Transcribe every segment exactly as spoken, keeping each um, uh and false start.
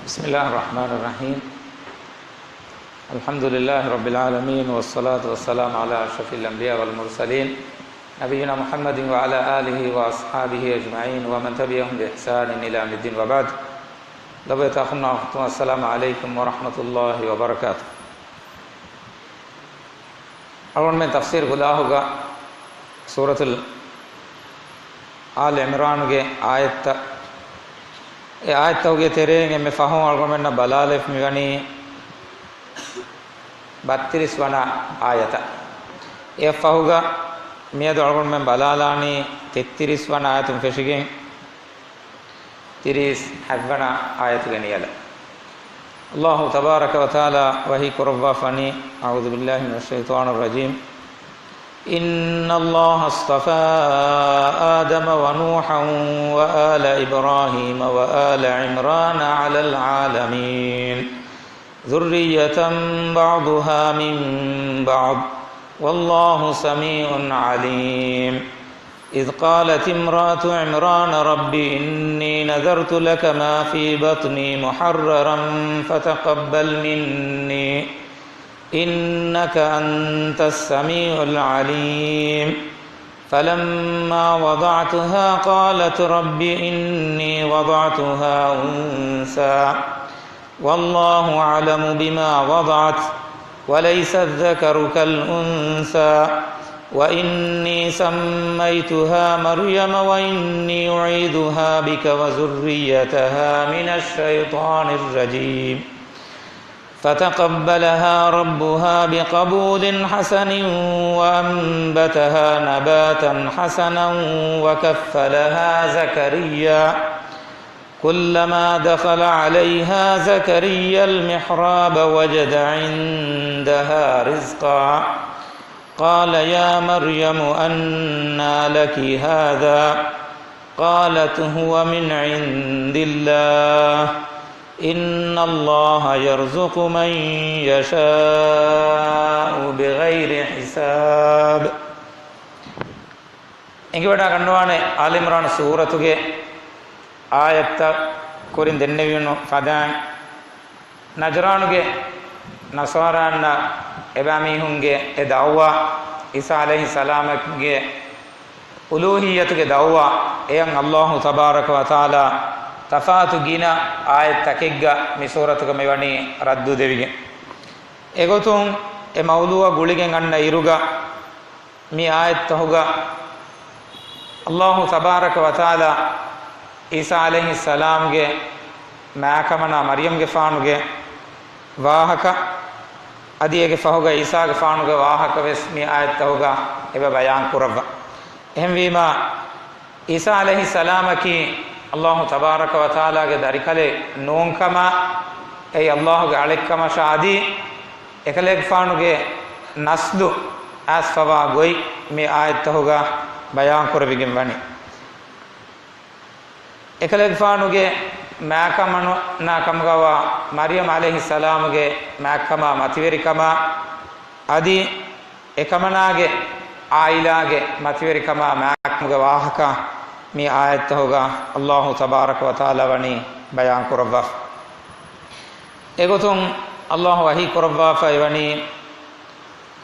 بسم الله الرحمن الرحيم. الحمد لله رب العالمين، والصلاة والسلام على أشرف الأنبياء والمرسلين، نبينا محمد وعلى آله وأصحابه أجمعين، ومن تبعهم بإحسان إلى يوم الدين، وبعد. ލޮބުވެތި އަޚުންނާ އުޚްތުން، السلام عليكم ورحمة الله وبركاته. އަޅުގަނޑުމެން ތަފްސީރު ކުލާހުގަ ސޫރަތުލް އާލް ޢިމްރާންގެ އާޔަތްތައް، އެ އާޔަތްތަކުގެ ތެރެއިން އެންމެ ފަހުން އަޅުގަނޑުމެންނަށް ބަލާލައިފަ މިވަނީ ބައްތިރީސް ވަނަ އާޔަތަށް. އެއަށް ފަހުގަ މިއަދު އަޅުގަނޑުމެން ބަލާލާނީ ތެއްތިރީސް ވަނަ އާޔަތުން ފެށިގެން ތިރީސް ހަތްވަނަ އާޔަތުގެ ނިޔަލަށް. އައްލާހު ތަބާރަކަ ވަތަޢާލާ ވަޙީ ކުރައްވާފަނީ، أعوذ بالله من الشيطان الرجيم. إن الله اصطفى آدم ونوحا وآل إبراهيم وآل عمران على العالمين. ذرية بعضها من بعض، والله سميع عليم. إذ قالت امرأة عمران رب إني نذرت لك ما في بطني محررا فتقبل مني إنك أنت السميع العليم. فلما وضعتها قالت رب إني وضعتها أنثى والله أعلم بما وضعت وليس الذكر كالأنثى وإني سميتها مريم وإني أعيذها بك وذريتها من الشيطان الرجيم. فتقبلها ربها بقبول حسن وأنبتها نباتا حسنا وكفلها زكريا. كلما دخل عليها زكريا المحراب وجد عندها رزقا. قال يا مريم أنى لك هذا؟ قالت هو من عند الله إن الله يرزق من يشاء بغير حساب. އެނގިވަޑާ ގަންނަވާނެ އާލި ޢިމްރާން ސޫރަތުގެ އާޔަތްތައް ކުރިން ދެންނެވިޔުނު ފަދައިން، ނަޖްރާނުގެ ނަޞާރާންނަށް އެބައިމީހުންގެ އެ ދަޢުވާ، ޢީސާ ޢަލައިހިއްސަލާމަކީ އުލޫހިއްޔަތުގެ ދަޢުވާ، އެޔަށް އައްލާހު ތަބާރަކަ ވަތަޢާލާ ތަފާތު ގިނަ އާޔަތްތަކެއްގަ މި ސޫރަތުގަ މިވަނީ ރައްދު ދެވިގެން. އެގޮތުން އެ މައުޟޫޢަށް ގުޅިގެން އަންނަ އިރުގަ، މި އާޔަތްތަހުގަ އައްލާހު ތަބާރަކަ ވަތަޢާލާ ޢީސާ ޢަލައިހިއްސަލާމްގެ މާކަމަނާ މަރްޔަމްގެފާނުގެ ވާހަކަ، އަދި އޭގެ ފަހުގަ ޢީސާގެފާނުގެ ވާހަކަ ވެސް މި އާޔަތްތަހުގަ އެބަ ބަޔާން ކުރައްވާ. އެހެންވީމާ، ޢީސާ ޢަލައިހިއްސަލާމަކީ އައްލާހު ތަބާރަކަ ވަތަޢާލާގެ ދަރިކަލެއް ނޫންކަމާ، އެއީ އައްލާހުގެ އަޅެއްކަމަށާ އަދި އެކަލޭގެފާނުގެ ނަސްލު އައިސްފަވާ ގޮތް މި އާޔަތްތަހުގަ ބަޔާން ކުރެވިގެން ވަނީ. އެކަލޭގެފާނުގެ މާކަމަނާ ކަމުގަވާ މަރްޔަމް ޢަލައިހިއްސަލާމުގެ މާތްކަމާ މަތިވެރިކަމާ އަދި އެކަމަނާގެ ޢާއިލާގެ މަތިވެރިކަމާ މާކަމުގެ ވާހަކަ މި އާޔަތްތަހުގަ އައްލާހު ތަބާރަކަ ވަތަޢާލާ ވަނީ ބަޔާން ކުރައްވާފަ. އެގޮތުން އައްލާހު ވަޙީ ކުރައްވާފައި ވަނީ،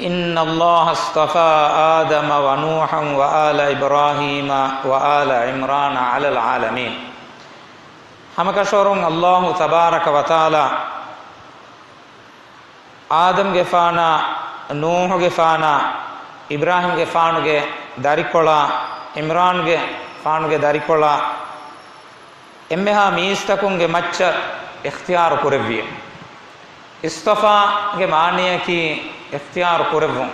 إن الله اصطفى آدم ونوحا وآل إبراهيم وآل عمران على العالمين. ހަމަކަށަވަރުން އައްލާހު ތަބާރަކަ ވަތަޢާލާ އާދަމްގެފާނާ، ނޫޙުގެފާނާ، އިބްރާހީމްގެފާނުގެ ދަރިކޮޅާ، ޢިމްރާންގެފާނުގެ ދަރިކޮޅާ، އެންމެހާ މީސްތަކުންގެ މައްޗަށް އިޚްތިޔާރު ކުރެއްވިއެވެ. އިޞްޠަފާގެ މާނަޔަކީ އިޚްތިޔާރު ކުރެއްވުން،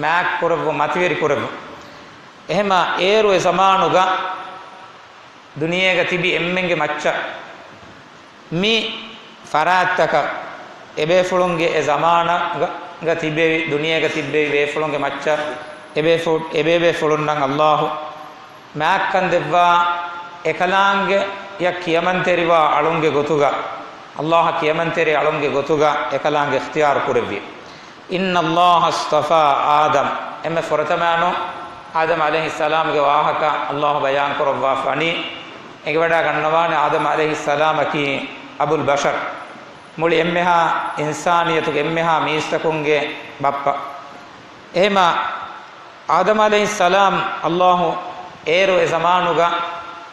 މާތް ކުރެއްވުން، މަތިވެރި ކުރެއްވުން. އެހެމާ އޭރު އެ ޒަމާނުގަ ދުނިޔޭގަ ތިބި އެންމެންގެ މައްޗަށް މި ފަރާތްތަކަށް އެބޭފުޅުންގެ އެ ޒަމާނުގަ ތިބެވި، ދުނިޔޭގަ ތިއްބެވި ބޭފުޅުންގެ މައްޗަށް އެބޭފު-، އެބޭބޭފުޅުންނަށް އައްލާހު މާތްކަން ދެއްވާ، އެކަލާނގެއަށް ކިޔަމަންތެރިވާ އަޅުންގެ ގޮތުގަ، އައްލާހަށް ކިޔަމަންތެރި އަޅުންގެ ގޮތުގަ އެކަލާނގެ އިޚްތިޔާރު ކުރެއްވި. إن الله اصطفى آدم. އެންމެ ފުރަތަމައިނު އާދަމް ޢަލައިހިއްސަލާމްގެ ވާހަކަ އައްލާހު ބަޔާން ކުރައްވާފަ ވަނީ. އެނގިވަޑާ ގަންނަވާނެ އާދަމް ޢަލައިހިއްސަލާމަކީ އަބުލް ބަޝަރް، މުޅި އެންމެހާ އިންސާނިއްޔަތުގެ އެންމެހާ މީސްތަކުންގެ ބައްޕަ. އެހެމަ އާދަމް ޢަލައިހިއްސަލާމް އައްލާހު އޭރު އެ ޒަމާނުގަ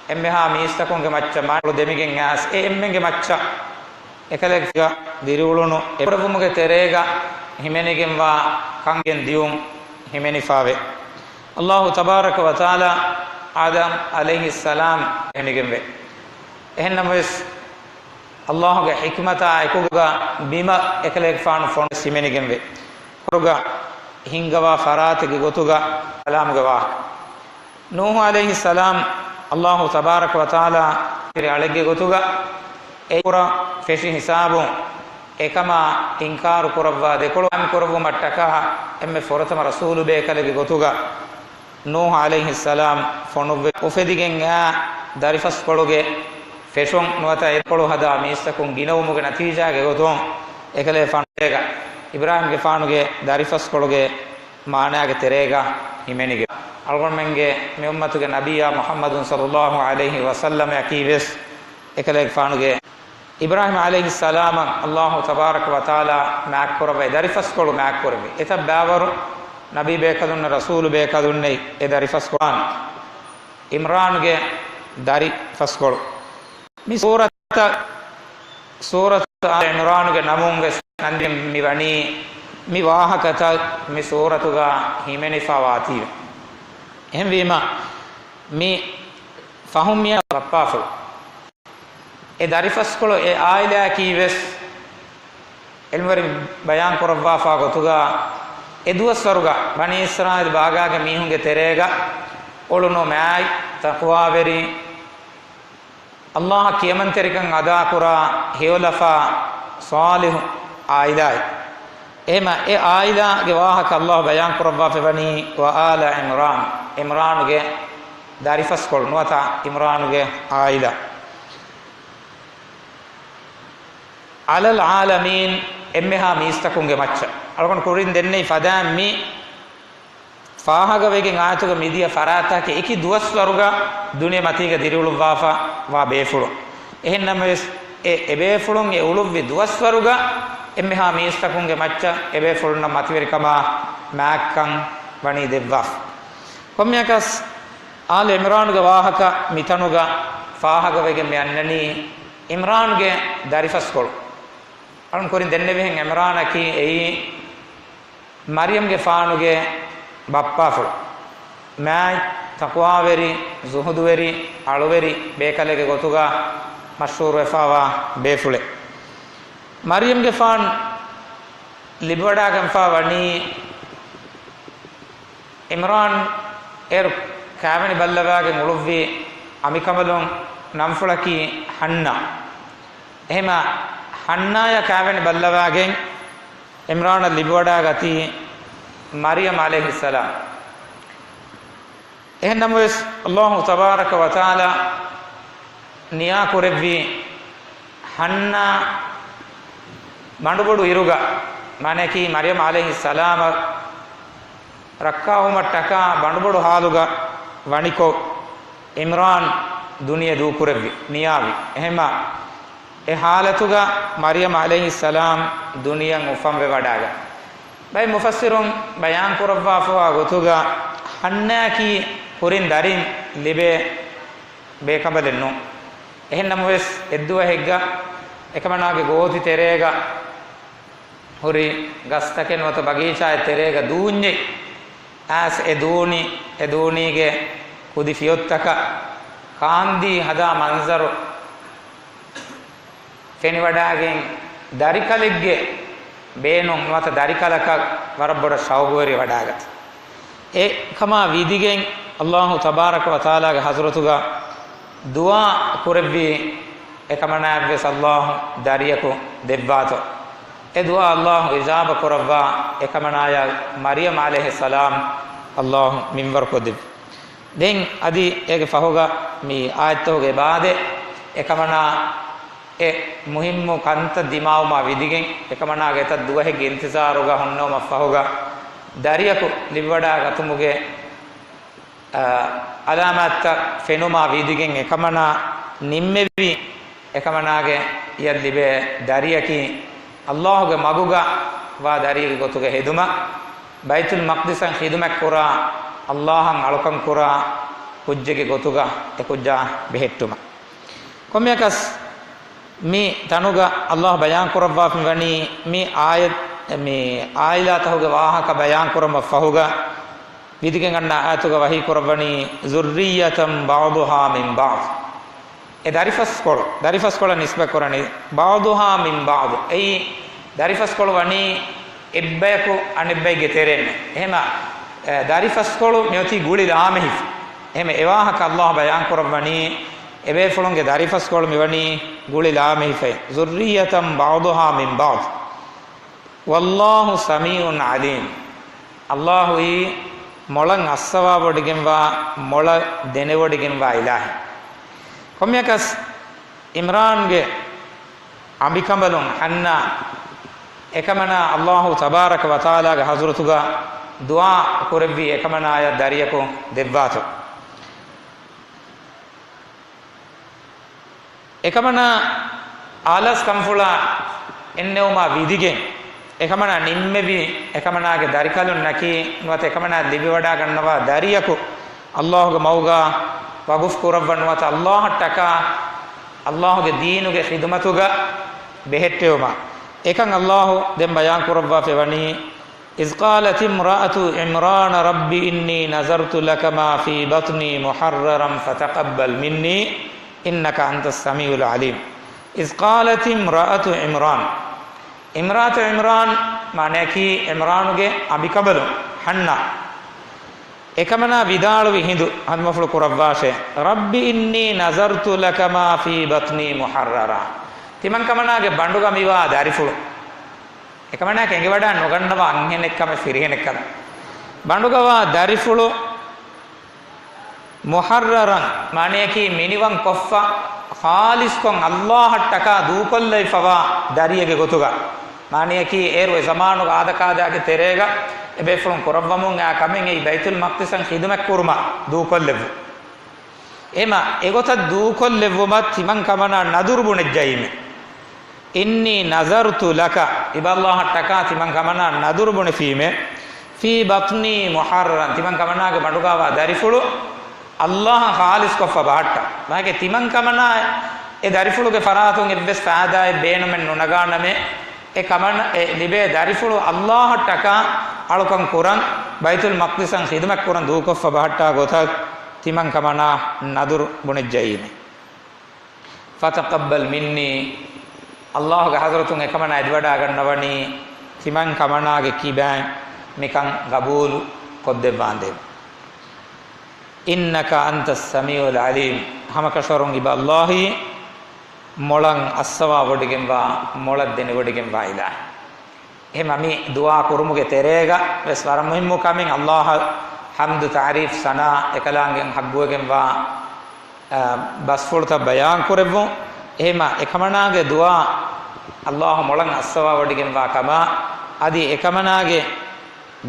އެންމެހާ މީސްތަކުންގެ މައްޗަށް މާތްކޮޅު ދެމިގެން އައިސް އެ އެންމެންގެ މައްޗަށް އެކަލޭގެފާނު ދިރިއުޅުނު އެ ކުރެއްވުމުގެ ތެރޭގަ ހިމެނިގެންވާ ކަންކަން ދިޔުން ހިމެނިފަވޭ. އައްލާހު ތަބާރަކަ ވަތަޢާލާ އާދަމް ޢަލައިހިއްސަލާމް ހިމެނިގެންވޭ. އެހެންނަމަވެސް، އައްލާހުގެ ޙިކްމަތާ އެކުގަ ބިމަށް އެކަލޭގެފާނު ފޮނުވެ ހިމެނިގެންވޭ. ކުރުގަ ހިންގަވާ ފަރާތެއްގެ ގޮތުގަ ކަލާމުގެ ވާހަކަ. ނޫޙު ޢަލައިހިއްސަލާމް އައްލާހު ތަބާރަކަ ވަތަޢާލާ އަޅެއްގެ ގޮތުގަ އެ ކުރަން ފެށި ހިސާބުން އެކަމާ އިންކާރު ކުރައްވާ ދެކޮޅު ކުރައްވުމަށްޓަކާ އެންމެ ފުރަތަމަ ރަސޫލު ބޭކަލެއްގެ ގޮތުގަ ނޫޙު ޢަލައިހިއްސަލާމް ފޮނުއްވެ އުފެދިގެން އާ ދަރިފަސްކޮޅުގެ ފެށުން ނުވަތަ އެ ކޮޅު ހަދާ މީސްތަކުން ގިނަވުމުގެ ނަތީޖާގެ ގޮތުން އެކަލޭފާނު އިބްރާހީމްގެފާނުގެ ދަރިފަސްކޮޅުގެ މާނާގެ ތެރޭގަ ހިމެނިގެން. އަޅުގަނޑުމެންގެ މި އުއްމަތުގެ ނަބިއްޔާ މުޙައްމަދު ޞައްލައްލާހު ޢަލައިހި ވަސައްލަމައަކީ ވެސް އެކަލޭގެފާނުގެ އިބްރާހީމް ޢަލައިހިއްސަލާމަށް އައްލާހު ތަބާރަކަ ވަތަޢާލާ މާތްކުރައްވައި ދަރިފަސްކޮޅު މާތްކުރެއްވި. އެތައް ބައިވަރު ނަބީ ބޭކަލުންނެއް ރަސޫލު ބޭކަލުންނެއް އެ ދަރިފަސްކޮޅު ޢިމްރާންގެ ދަރިފަސްކޮޅު. މި ސޫރަތަށް، ސޫރަތު އާލު ޢިމްރާނުގެ ނަމުން ވެސް ނަންދިން މި ވަނީ މި ވާހަކަތައް މި ސޫރަތުގަ ހިމެނިފަވާތީވެ. އެހެންވީމަ، މި ފަހުން މިއަށް ބައްޕާފުޅު. އެ ދަރިފަސްކޮޅު އެ ޢާއިލާއަކީ ވެސް ޢިލްމުވެރިން ބަޔާން ކުރައްވާފާ ގޮތުގަ އެ ދުވަސްވަރުގަ ބަނީ އިސްރާއީލް ބާގާގެ މީހުންގެ ތެރޭގަ އުޅުނު މާތް ތަޤްވާވެރި، އައްލާހަށް ކިޔަމަންތެރިކަން އަދާކުރާ ހެޔޮލަފާ ޞާލިޙު ޢާއިލާއެއް. އެހެމަ އެ ޢާއިލާގެ ވާހަކަ އައްލާހު ބަޔާން ކުރައްވާފައިވަނީ، ވައާލަ ޢިމްރާން، ޢިމްރާނުގެ ދަރިފަސްކޮޅު ނުވަތަ ޢިމްރާނުގެ ޢާއިލާ. ޢަލަލް ޢާލަމީން، އެންމެހާ މީސްތަކުންގެ މައްޗަށް. އަޅުގަނޑު ކުރިން ދެންނެވި ފަދައިން މި ފާހަގަވެގެން އާޔަތުގަ މިދިޔަ ފަރާތަކީ އެކި ދުވަސްވަރުގަ ދުނިޔެ މަތީގަ ދިރިއުޅުއްވާފަ ވާ ބޭފުޅުން. އެހެން ނަމަވެސް، އެ އެބޭފުޅުން އެ އުޅުއްވި ދުވަސްވަރުގަ އެންމެހާ މީސްތަކުންގެ މައްޗަށް އެބޭފުޅުންނަށް މަތިވެރިކަމާ މާތްކަން ވަނީ ދެއްވާފަ. ކޮންމެއަކަސް، އާލު ޢިމްރާނުގެ ވާހަކަ މިތަނުގަ ފާހަގަވެގެން މި އަންނަނީ ޢިމްރާންގެ ދަރިފަސްކޮޅު. އަޅުން ކުރިން ދެންނެވިހެން ޢިމްރާނަކީ އެއީ މަރްޔަމްގެފާނުގެ ބައްޕާފުޅު. މާތް ތަޤްވާވެރި، ޒުހުދުވެރި، އަޅުވެރި ބޭކަލެއްގެ ގޮތުގަ މަޝްހޫރުވެފާވާ ބޭފުޅެއް. މަރްޔަމްގެފާން ލިބިވަޑާގެންފާ ވަނީ ޢިމްރާން އޭރު ކާވެނި ބައްލަވާގެން އުޅުއްވި އަނބިކަނބަލުން ނަންފުޅަކީ ޙަންނާ. އެހެމަ ޙަންނާޔާ ކާވެނި ބައްލަވާގެން ޢިމްރާނަށް ލިބިވަޑާގަތީ މަރްޔަމް ޢަލައިހިއްސަލާމް. އެހެންނަމަވެސް، އައްލާހު ތަބާރަކަ ވަތަޢާލާ ނިޔާކުރެއްވީ ޙަންނާ ބަނޑުބޮޑު އިރުގަ، މާނައަކީ މަރްޔަމް ޢަލައިހިއްސަލާމަށް ރައްކާވުމަށްޓަކާ ބަނޑުބޮޑު ޙާލުގަ ވަނިކޮށް، ޢިމްރާން ދުނިޔެ ދޫކުރެއްވި، ނިޔާވި. އެހެމަ އެ ޙާލަތުގަ މަރްޔަމް ޢަލައިހިއްސަލާމް ދުނިޔެއަށް އުފަންވެވަޑާގަތް. ބައެއް މުފައްސިރުން ބަޔާންކުރައްވާފަވާ ގޮތުގަ، ޙަންނާއަކީ ކުރިން ދަރިން ލިބޭ ބޭކަނބަލެއް ނޫން. އެހެން ނަމަވެސް، އެއްދުވަހެއްގަ އެކަމަނާގެ ގޯތި ތެރޭގަ ހުރި ގަސްތަކެއް ނުވަތަ ބަގީޗާއެއް ތެރޭގަ ދޫންޏެއް އައިސް އެ ދޫނި، އެ ދޫނީގެ ކުދި ފިޔޮތްތަކަށް ކާންދީ ހަދާ މަންޒަރު ފެނިވަޑާގެން، ދަރިކަލެއްގެ ބޭނުން ނުވަތަ ދަރިކަލަކަށް ވަރަށް ބޮޑަށް ޝައުގުވެރިވެވަޑާގަތީ. އެކަމާ ވިދިގެން އައްލާހު ތަބާރަކަ ވަތަޢާލާގެ ޙަޟްރަތުގަ ދުޢާ ކުރެއްވި، އެކަމަނާއަށްވެސް އައްލާހު ދަރިޔަކު ދެއްވާތޯ. އެ ދުޢާ އައްލާހު އިޖާބަ ކުރައްވާ، އެކަމަނާޔަށް މަރްޔަމް ޢަލައިހިއްސަލާމް އައްލާހު މިންވަރުކޮށްދެއްވި. ދެން އަދި އޭގެ ފަހުގަ މި އާޔަތްތަކުގެ އިބާދެ އެކަމަނާ އެ މުހިއްމު ކަންތައް ދިމާވުމާ ވިދިގެން، އެކަމަނާގެ އެތައް ދުވަހެއްގެ އިންތިޒާރުގަ ހުންނެވުމަށް ފަހުގަ، ދަރިޔަކު ލިބިވަޑާގަތުމުގެ، އަ، އަލާމާތްތައް ފެނުމާ ވިދިގެން، އެކަމަނާ ނިންމެވި، އެކަމަނާގެ އަށް ލިބޭ ދަރިއަކީ، ﷲގެ މަގުގަ ވާ ދަރިއެއްގެ ގޮތުގަ ހެދުމަށް، ބައިތުލް މަޤްދިސަށް ޚިދުމަތް ކުރާ، ﷲއަށް އަޅުކަން ކުރާ ކުއްޖެއްގެ ގޮތުގަ އެ ކުއްޖާ ބެހެއްޓުމަށް. ކޮންމެއަކަސް މި ތަނުގަ ﷲ ބަޔާން ކުރައްވާފަ ވަނީ މި އާޔަތް، މި އާއިލާތަކުގެ ވާހަކަ ބަޔާން ކުރުމަށް ފަހުގަ، ވިދިގެން އަންނަ އާޔަތުގަ ވަޙީ ކުރައްވަނީ، ذُرِّيَّةً بَعْضُهَا مِنْ بَعْضٍ. އެ ދަރިފަސްކޮޅު، ދަރިފަސްކޮޅަށް ނިސްބަތް ކުރަނީ، بَعْضُهَا مِنْ بَعْضٍ. އެއީ، ދަރިފަސްކޮޅު ވަނީ އެއްބަޔަކު އަނެއްބައެއްގެ ތެރޭން. އެހެމަ، އެ، ދަރިފަސްކޮޅު މިއޮތީ ގުޅި ލާމެހިފަ. އެހެމަ އެ ވާހަކަ ﷲ ބަޔާން ކުރައްވަނީ، އެބޭފުޅުންގެ ދަރިފަސްކޮޅު މިވަނީ ގުޅި ލާމެހިފައި. ذُرِّيَّةً بَعْضُهَا مِنْ بَعْضٍ. وَاللَّهُ سَمِيعٌ عَلِيمٌ. ﷲ އީ މޮޅަށް އައްސަވާވޮޑިގެންވާ، މޮޅަށް ދެނެވޮޑިގެންވާ އިލާހެއް. ކޮންމެއަކަސް ޢިމްރާންގެ އަނބިކަނބަލުން ޙަންނާ އެކަމަނާ ﷲ ތަބާރަކަ ވަތަޢާލާގެ ޙަޟްރަތުގަ ދުޢާ ކުރެއްވީ އެކަމަނާޔަށް ދަރިޔަކު ދެއްވާތޯ. އެކަމަނާ އާލާސް ކަންފުޅާ އެންނެވުމާ ވިދިގެން، އެކަމަނާ ނިންމެވި، އެކަމަނާގެ ދަރިކަލުންނަކީ ނުވަތަ އެކަމަނާ ލިބިވަޑާގަންނަވާ ދަރިޔަކު ﷲގެ މަގުގަ ވަގުފު ކުރައްވަން ނުވަތަ ﷲއަށްޓަކާ ﷲގެ ދީނުގެ ޚިދުމަތުގަ ބެހެއްޓެވުމަށް. އެކަން ﷲ ދެން ބަޔާން ކުރައްވާފައި ވަނީ، إِذْ قَالَتِ امْرَأَتُ عِمْرَانَ رَبِّ إِنِّي نَذَرْتُ لَكَ مَا فِي بَطْنِي مُحَرَّرًا فَتَقَبَّلْ مِنِّي إِنَّكَ أَنْتَ السَّمِيعُ الْعَلِيمُ. إِذْ قَالَتِ امْرَأَتُ عِمْرَانَ. امْرَأَتُ عِمْرَانَ މާނައަކީ ޢިމްރާނުގެ އަނބިކަނބަލުން ޙަންނާ. އެކަމަނާ ވިދާޅުވި ހިނދު ހަނދުމަފުޅު ކުރައްވާށޭ، رَبِّ إِنِّي نَذَرْتُ لَكَ مَا فِي بَطْنِي مُحَرَّرًا. ތިމަންކަމަނާގެ ބަނޑުގަ މިވާ ދަރިފުޅު. އެކަމަނާއަކަށް އެނގިވަޑާ ނުގަންނަވާ އަންހެނެއްކަމެއް ފިރިހެނެއްކަމެއް. ބަނޑުގަވާ ދަރިފުޅު މުޙައްރަރަން މާނައަކީ މިނިވަން ކޮށްފަ، ޚާލިޞްކޮށް ﷲއަށްޓަކާ ދޫކޮށްލައިފަވާ ދަރިއެއްގެ ގޮތުގަ. މާނައަކީ އޭރު އެ ޒަމާނުގަ އާދަކާދައިގެ ތެރޭގަ އެބޭފުޅުން ކުރައްވަމުން އައި ކަމެއް އެއީ ބައިތުލް މަޤްދިސަށް ޚިދުމަތް ކުރުމަށް ދޫކޮށްލެއްވު. އެމަ އެގޮތަށް ދޫކޮށްލެއްވުމަށް ތިމަން ކަމަނާ ނަދުރު ބުނެއްޖައީމެ. إِنِّي نَذَرْتُ لَكَ، އިބަ ﷲއަށްޓަކާ ތިމަން ކަމަނާ ނަދުރު ބުނެފީމެ. فِي بَطْنِي مُحَرَّرًا، ތިމަން ކަމަނާގެ ބަނޑުގަވާ ދަރިފުޅު ﷲއަށް ޚާލިޞްކޮށްފަ ބަހައްޓަ. މާގެ ތިމަން ކަމަނާ އެ ދަރިފުޅުގެ ފަރާތުން އެއްވެސް ފާއިދާއެއް ބޭނުމެއް ނުނަގާނަމޭ. އެ ކަމަން އެ ލިބޭ ދަރިފުޅު ﷲއަށްޓަކާ އަޅުކަން ކުރަން، ބައިތުލް މަޤްދިސަށް ޚިދުމަތް ކުރަން ދޫކޮށްފަ ބަހައްޓާ ގޮތަށް ތިމަން ކަމަނާ ނަދުރު ބުނެއްޖައީމެ. فَتَقَبَّلْ مِنِّي، ﷲގެ ޙަޟްރަތުން އެކަމަނާ އެދިވަޑާގަންނަވަނީ ތިމަން ކަމަނާގެ ކިބައިން މިކަން ގަބޫލު ކޮށްދެއްވާނދޭ. إِنَّكَ أَنْتَ السَّمِيعُ الْعَلِيمُ، ހަމަކަށަވަރުން އިބަ ﷲއީ މޮޅަށް އައްސަވާވޮޑިގެންވާ، މޮޅަށް ދެނެވޮޑިގެންވާ އިލާހެއް. އެހެމަ މި ދުޢާ ކުރުމުގެ ތެރޭގަ ވެސް ވަރަށް މުހިއްމު ކަމެއް ﷲއަށް ޙަމްދު، ތަޢުރީފް، ސަނާ އެކަލާނގެން ޙައްޤުވެގެންވާ، އަ، ބަސްފުޅުތައް ބަޔާން ކުރެއްވުން. އެހެމަ އެކަމަނާގެ ދުޢާ ﷲ މޮޅަށް އައްސަވާވޮޑިގެންވާ ކަމަށް އަދި އެކަމަނާގެ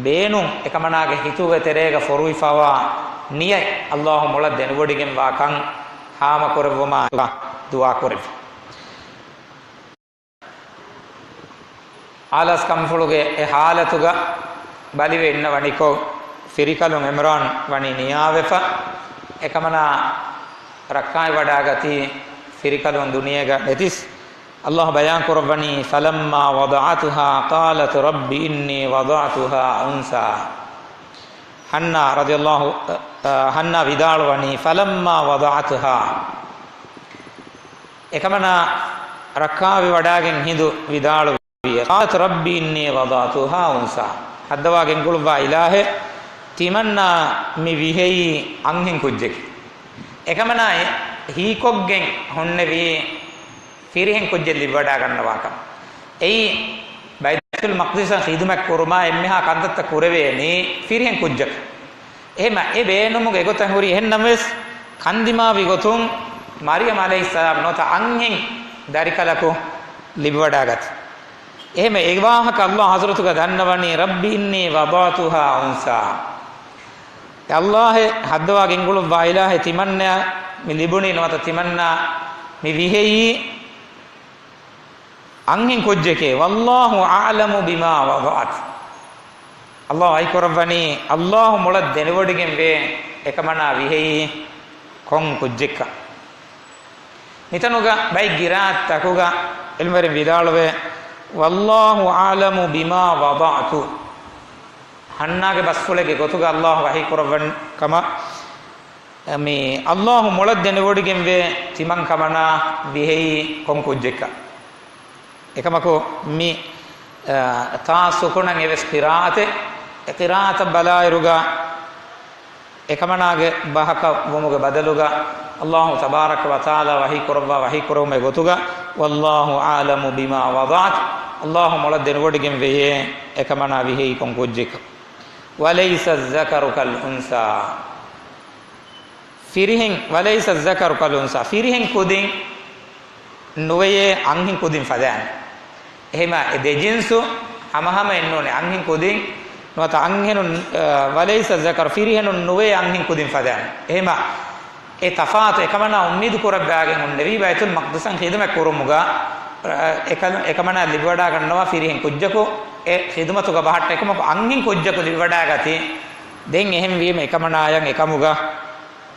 ބޭނުން އެކަމަނާގެ ހިތުގެ ތެރޭގަ ފޮރުވިފަވާ ނިޔަތް ﷲ މޮޅަށް ދެނެވޮޑިގެންވާކަން ހާމަކުރެއްވުމާ ދުޢާ ކުރެއްވި. އާލާސް ކަންފުޅުގެ އެ ޙާލަތުގަ ބަލިވެ އިންނަވަނިކޮށް، ފިރިކަލުން ޢިމްރާން ވަނީ ނިޔާވެފަ، އެކަމަނާ ރައްކާތްވަޑާގަތީ ފިރިކަލުން ދުނިޔޭގަ ނެތިސް. ﷲ ބަޔާން ކުރައްވަނީ، فَلَمَّا وَضَعَتْهَا قَالَتْ رَبِّ إِنِّي وَضَعْتُهَا أُنْثَىٰ. ޙަންނާ ރަޟިޔަﷲ، އަ، ޙަންނާ ވިދާޅުވަނީ، فَلَمَّا وَضَعَتْهَا. އެކަމަނާ ރައްކާވެވަޑާގެން ހިނދު ވިދާޅުވި، قَالَتْ رَبِّ إِنِّي وَضَعْتُهَا أُنْثَىٰ. ހައްދަވާ ގެންގުޅުއްވާ އިލާހެއް، ތިމަންނާ މި ވިހެއީ އަންހެން ކުއްޖެކޭ. އެކަމަނާ ހީކޮށްގެން ހުންނެވީ ފިރިހެން ކުއްޖެއް ލިބިވަޑާގަންނަވާކަން. އެއީ، ބައިތުލް މަޤްދިސަށް ޚިދުމަތް ކުރުމާ އެންމެހާ ކަންތައްތައް ކުރެވޭނީ ފިރިހެން ކުއްޖަކަށް. އެހެމަ އެ ބޭނުމުގެ ގޮތަށް ހުރި އެހެންނަމަވެސް، ކަންދިމާވި ގޮތުން މަރިޔަމް ޢަލައިހިއްސަލާމް ނުވަތަ އަންހެން ދަރިކަލަކު ލިބިވަޑާގަތީ. އެހެމަ އެ ވާހަކަ ﷲ ޙަޟްރަތުގަ ދަންނަވަނީ، رَبِّ إِنِّي وَضَعْتُهَا أُنْثَىٰ. އެ ﷲ އެ ހައްދަވާ ގެންގުޅުއްވާ އިލާހެއް، ތިމަންނަޔަށް މި ލިބުނީ ނުވަތަ ތިމަންނާ މި ވިހެއީ އަންހެން ކުއްޖެކޭ. والله أعلم بما وضعت. އައްލާހު ވަޙީ ކުރައްވަނީ، އައްލާހު މޮޅަށް ދެނެވޮޑިގެންވޭ އެކަމަނާ ވިހެއީ ކޮން ކުއްޖެއްކަން. މިތަނުގަ ބައެއް ގިރާއަތްތަކުގަ ޢިލްމުވެރިން ވިދާޅުވޭ، والله أعلم بما وضعت. ޙަންނާގެ ބަސްފުޅެއްގެ ގޮތުގަ އައްލާހު ވަޙީ ކުރައްވަން ކަމަށް، މި އައްލާހު މޮޅަށް ދެނެވޮޑިގެންވޭ ތިމަން ކަމަނާ ވިހެއީ ކޮން ކުއްޖެއްކަން. އެކަމަކު މި، އާ، ތާ ސުކުނަށް އެވެސް ޤިރާއަތެއް، އެ ޤިރާއަތަށް ބަލާއިރުގަ އެކަމަނާގެ ބަހަކަށް ވުމުގެ ބަދަލުގަ އައްލާހު ތަބާރަކަ ވަތަޢާލާ ވަޙީ ކުރައްވާ ވަޙީ ކުރެވުމެއް ގޮތުގަ، والله أعلم بما وضعت، އައްލާހު މޮޅަށް ދެނެވޮޑިގެން ވެޔޭ އެކަމަނާ ވިހެއީ ކޮން ކުއްޖެއްކަން. وليس الذكر كالأنثى. ފިރިހެން، وليس الذكر كالأنثى، ފިރިހެން ކުދިން ނުވެޔޭ އަންހެން ކުދިން ފަދައިން. އެހެމަ އެ ދެ ޖިންސު ހަމަހަމައެއް ނޫނޭ. އަންހެން ކުދިން ނުވަތަ އަންހެނުން، އަ، وليس الذكر، ފިރިހެނުން ނުވެޔޭ އަންހެން ކުދިން ފަދައިން. އެހެމަ އެ ތަފާތު އެކަމަނާ އުއްމީދު ކުރައްވާގެން ހުންނެވީ ބައިތުލް މަޤްދިސަށް ޚިދުމަތް ކުރުމުގަ، އަ، އެކަ-، އެކަމަނާ ލިބިވަޑާގަންނަވާ ފިރިހެން ކުއްޖަކު އެ ޚިދުމަތުގަ ބަހައްޓާ. އެކަމަކު އަންހެން ކުއްޖަކު ލިބިވަޑާގަތީ. ދެން އެހެންވީމަ އެކަމަނާޔަށް އެކަމުގަ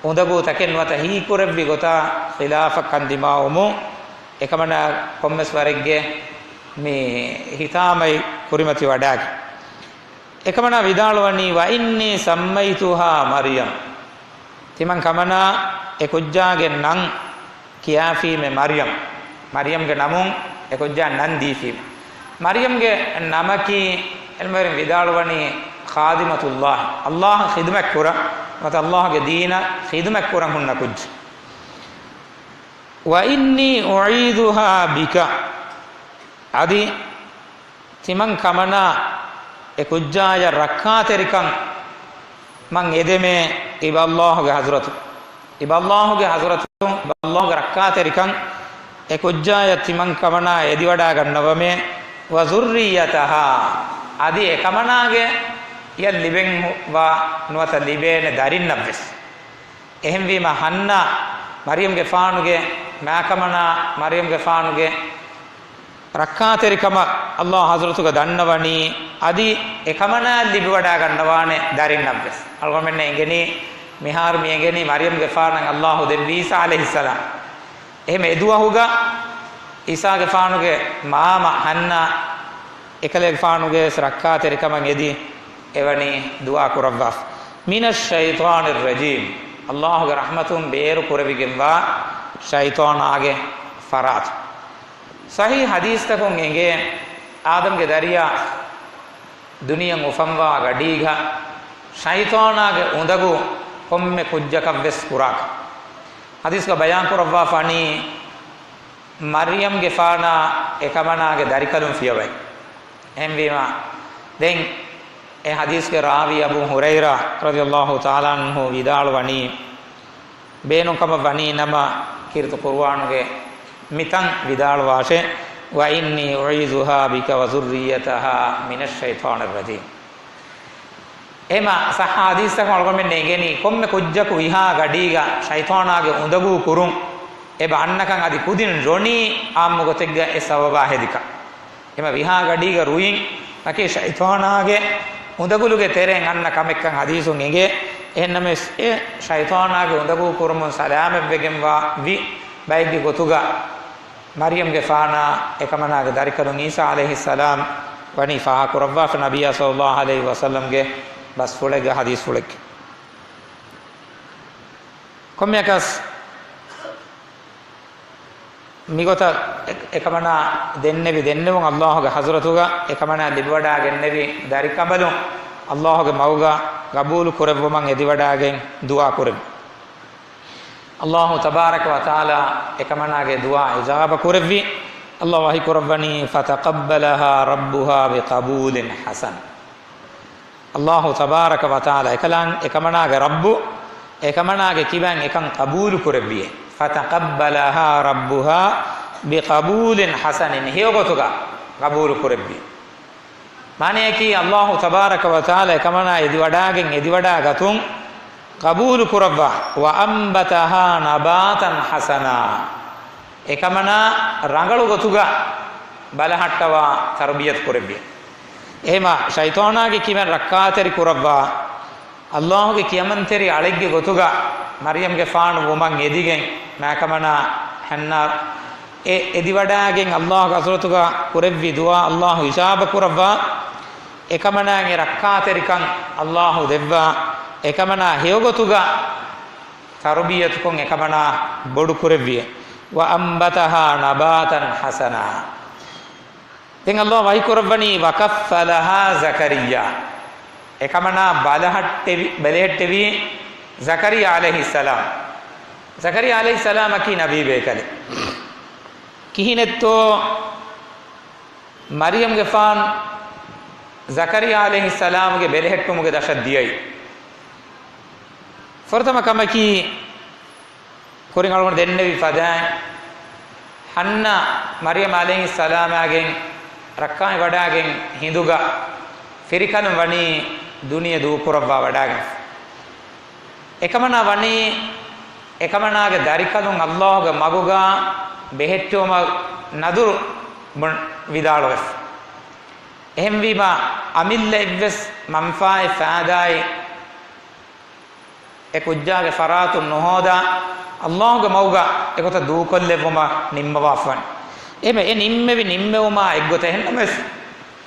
އުނދަގޫތަކެއް ނުވަތަ ހީކުރެއްވި ގޮތާ ޚިލާފަށް ކަންދިމާވުމުން އެކަމަނާ ކޮންމެސް ވަރެއްގެ މި ހިތާމައި ކުރިމަތިވަޑާގެ. އެކަމަނާ ވިދާޅުވަނީ، وإني سميتها مريم. ތިމަން ކަމަނާ އެ ކުއްޖާގެ ނަން ކިޔާފީމެ މަރްޔަމް. މަރްޔަމްގެ ނަމުން އެ ކުއްޖާ ނަން ދީފީމެ. މަރްޔަމްގެ ނަމަކީ ޢިލްމުވެރިން ވިދާޅުވަނީ ޚާދިމަތުﷲ، އައްލާހަށް ޚިދުމަތް ކުރަން، ނުވަތަ އައްލާހުގެ ދީނަށް ޚިދުމަތް ކުރަން ހުންނަ ކުއްޖެއް. وإني أعيذها بك. އަދި ތިމަން ކަމަނާ އެ ކުއްޖާޔަށް ރައްކާތެރިކަން މަން އެދެމޭ އިބަ އައްލާހުގެ ޙަޟްރަތު. އިބަ އައްލާހުގެ ޙަޟްރަތު، އިބަ އައްލާހުގެ ރައްކާތެރިކަން އެ ކުއްޖާޔަށް ތިމަން ކަމަނާ އެދިވަޑާގަންނަވަމޭ. وذريتها، އަދި އެ ކަމަނާގެ ޔަށް ލިބެން ވާ ނުވަތަ ލިބޭނެ ދަރިންނަށްވެސް. އެހެންވީމަ ޙަންނާ މަރްޔަމްގެފާނުގެ މާކަމަނާ، މަރްޔަމްގެފާނުގެ ރައްކާތެރިކަމަށް އައްލާހު ޙަޟްރަތުގަ ދަންނަވަނީ، އަދި އެކަމަނާ ލިބިވަޑާގަންނަވާނެ ދަރިންނަށްވެސް. އަޅުގަނޑުމެންނަށް އެނގެނީ، މިހާރު މި އެނގެނީ މަރްޔަމްގެފާނަށް އައްލާހު ދެއްވި ޢީސާ ޢަލައިހިއްސަލާމް. އެހެމަ އެ ދުވަހުގަ ޢީސާގެފާނުގެ މާމަ ޙަންނާ އެކަލޭގެފާނުގެ ރައްކާތެރިކަމަށް އެދި އެވަނީ ދުޢާ ކުރައްވާފަ. من الشيطان الرجيم. އައްލާހުގެ ރަޙްމަތުން ބޭރު ކުރެވިގެންވާ ޝައިޠާނާގެ ފަރާތުން. ޞަޙީޙު ޙަދީޘްތަކުން އެނގޭ، އާދަމްގެ ދަރިޔާ ދުނިޔެއަށް އުފަންވާ ގަޑީގަ ޝައިޠާނާގެ އުނދަގޫ ކޮންމެ ކުއްޖަކަށްވެސް ކުރާކަން. ޙަދީޘްގަ ބަޔާން ކުރައްވާފަ ވަނީ، މަރްޔަމްގެފާނާ އެކަމަނާގެ ދަރިކަލުން ފިޔަވައި. އެހެންވީމަ، ދެން އެ ޙަދީޘްގެ ރާވީ އަބޫ ހުރައިރާ ރަޟިޔަﷲ ތަޢާލާ ޢަންހު ވިދާޅުވަނީ، ބޭނުންކަމަށް ވަނީ ނަމަ، ކީރިތި ޤުރުއާނުގެ މިތަން ވިދާޅުވާށޭ، وإني أعيذها بك وذريتها من الشيطان الرجيم. އެހެމަ ޞައްޙަ ޙަދީޘްތަކުން އަޅުގަނޑުމެން އެނގެނީ، ކޮންމެ ކުއްޖަކު ވިހާ ގަޑީގަ ޝައިޠާނާގެ އުނދަގޫ ކުރުން، އެބަ އަންނަކަން އަދި ކުދިން ރޮނީ އާއްމު ގޮތެއްގަ އެ ސަބަބާ ހެދިކަން. އެމަ ވިހާ ގަޑީގަ ރުއިން އަކީ ޝައިޠާނާގެ އުނދަގުލުގެ ތެރެއިން އަންނަ ކަމެއްކަން ޙަދީޘުން އެނގޭ. އެހެންނަމަވެސް، އެ ޝައިޠާނާގެ އުނދަގޫ ކުރުމުން ސަލާމަތްވެގެންވާ ވި ބައެއްގެ ގޮތުގަ، މަރްޔަމްގެފާނާ އެކަމަނާގެ ދަރިކަލުން ޢީސާ ޢަލައިހިއްސަލާމް ވަނީ ފާހަގަކުރައްވާފަ، ނަބިއްޔާ ޞައްލަﷲ ޢަލައިހި ވަސައްލަމްގެ ބަސްފުޅެއްގަ ޙަދީޘްފުޅެއްގަ. ކޮންމެއަކަސް، މިގޮތަށް އެ-، އެކަމަނާ ދެންނެވި ދެންނެވުން، އައްލާހުގެ ޙަޟްރަތުގަ އެކަމަނާ ލިބިވަޑާގެންނެވި ދަރިކަނބަލުން، އައްލާހުގެ މަގުގަ ގަބޫލު ކުރެއްވުމަށް އެދިވަޑާގެން ދުޢާ ކުރެއްވި. އައްލާހު ތަބާރަކަ ވަތަޢާލާ އެކަމަނާގެ ދުޢާ އިޖާބަ ކުރެއްވި. އައްލާހު ވަޙީ ކުރައްވަނީ، فتقبلها ربها بقبول حسن. އައްލާހު ތަބާރަކަ ވަތަޢާލާ އެކަލާނގެ، އެކަމަނާގެ ރައްބު، އެކަމަނާގެ ކިބައިން އެކަން ޤަބޫލު ކުރެއްވިއޭ. فتقبلها ربها بقبول حسن، ހެޔޮގޮތުގަ ޤަބޫލު ކުރެއްވި. މާނަޔަކީ، އައްލާހު ތަބާރަކަ ވަތަޢާލާ އެކަމަނާ އެދިވަޑާގެން އެދިވަޑާ ގަތުން ޤަބޫލު ކުރައްވާ، وأنبتها نباتا حسنا، އެކަމަނާ ރަނގަޅު ގޮތުގަ ބަލަހައްޓަވާ ތަރުބިޔަތު ކުރެއްވި. އެހެމަ ޝައިޠާނާގެ ކިބައިން ރައްކާތެރި ކުރައްވާ، ﷲގެ ކިޔަމަންތެރި އަޅެއްގެ ގޮތުގަ މަރިޔަމްގެފާނު ވުމަށް އެދިގެން، މާކަމަނާ ހަންނާ އެ އެދިވަޑާގެން ﷲގެ ޙަޟްރަތުގަ ކުރެއްވި ދުޢާ ﷲ އިޖާބަ ކުރައްވާ، އެކަމަނާގެ ރައްކާތެރިކަން ﷲ ދެއްވާ، އެކަމަނާ ހެޔޮގޮތުގަ ތަރުބިޔަތުކޮށް އެކަމަނާ ބޮޑު ކުރެއްވި. وأنبتها نباتا حسنا. ދެން ﷲ ވަޙީ ކުރައްވަނީ، وكفلها زكريا. އެކަމަނާ ބަލަހައްޓެވި، ބެލެހެއްޓެވީ ޒަކަރިޔާ ޢަލައިހިއްސަލާމް. ޒަކަރިޔާ ޢަލައިހިއްސަލާމަކީ ނަބީ ބޭކަލެއް. ކިހިނެއްތޯ މަރިޔަމްގެފާން ޒަކަރިޔާ ޢަލައިހިއްސަލާމްގެ ބެލެހެއްޓުމުގެ ދަށަށް ދިޔައީ؟ ފުރަތަމަ ކަމަކީ، ކުރިން އަޅުގަނޑު ދެންނެވި ފަދައިން، ހަންނާ މަރިޔަމް ޢަލައިހިއްސަލާމާގެން ރައްކާތެރިވަޑާގެން ހިނދުގަ ފިރިކަލުން ވަނީ ދުނިޔެ ދޫކުރައްވާ ވަޑާގެން. އެކަމަނާ ވަނީ އެކަމަނާގެ ދަރިކަލުން ﷲގެ މަގުގަ ބެހެއްޓުވުމަށް ނަދުރު ބުން ވިދާޅުވެފަ. އެހެންވީމަ، އަމިއްލަ އެއްވެސް މަންފާއެއް ފާއިދާއެއް އެ ކުއްޖާގެ ފަރާތުން ނުހޯދާ، ﷲގެ މަގުގަ އެގޮތަށް ދޫކޮށްލެއްވުމަށް ނިންމަވާފަވަން. އެހެމެ އެ ނިންމެވި ނިންމެވުމާ އެއްގޮތަށް އެހެންނަމަވެސް،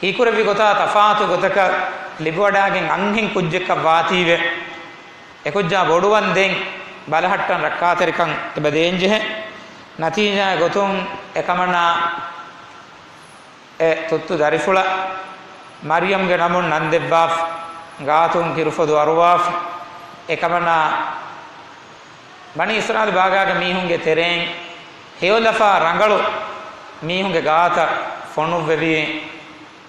ހީކުރެއްވި ގޮތާ ތަފާތު ގޮތަކަށް ލިބިވަޑާގެން އަންހެން ކުއްޖެއްކަށް ވާތީވެ، އެ ކުއްޖާ ބޮޑުވަން ދެން ބަލަހައްޓަން ރައްކާތެރިކަން އެބަ ދޭންޖެހޭ. ނަތީޖާއެއް ގޮތުން އެކަމަނާ އެ ތުއްތު ދަރިފުޅަށް މަރިޔަމްގެ ނަމުން ނަން ދެއްވާފަ، ގާތުން ކިރުފޮދު އަރުވާފަ. އެކަމަނާ ބަނީ އިސްރާއީލް ބާގާގެ މީހުންގެ ތެރެއިން ހެޔޮލަފާ ރަނގަޅު މީހުންގެ ގާތަށް ފޮނުއްވެވީ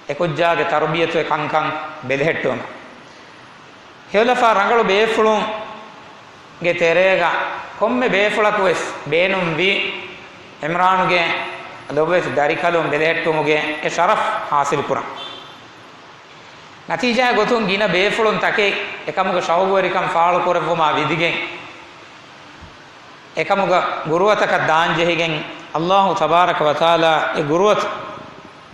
އެކުއްޖާގެ ތަރުބިޔަތުގެ ކަންކަން ބެލެހެއްޓުވުމަށް. ހެޔޮލަފާ ރަނގަޅު ބޭފުޅުންގެ ތެރޭގަ ކޮންމެ ބޭފުޅަކު ވެސް ބޭނުންވީ އިމްރާނުގެ ލޮބުވެތި ދަރިކަލުން ބެލެހެއްޓުމުގެ އެ ޝަރަފް ހާސިލުކުރަން. ނަތީޖާއެއް ގޮތުން ގިނަ ބޭފުޅުން ތަކެއް އެކަމުގެ ޝައުގުވެރިކަން ފާޅުކުރެއްވުމާ ވިދިގެން، އެކަމުގަ ގުރުއަތަކަށް ދާންޖެހިގެން، ﷲ ތަބާރަކަ ވަތަޢާލާ އެ ގުރުއަތު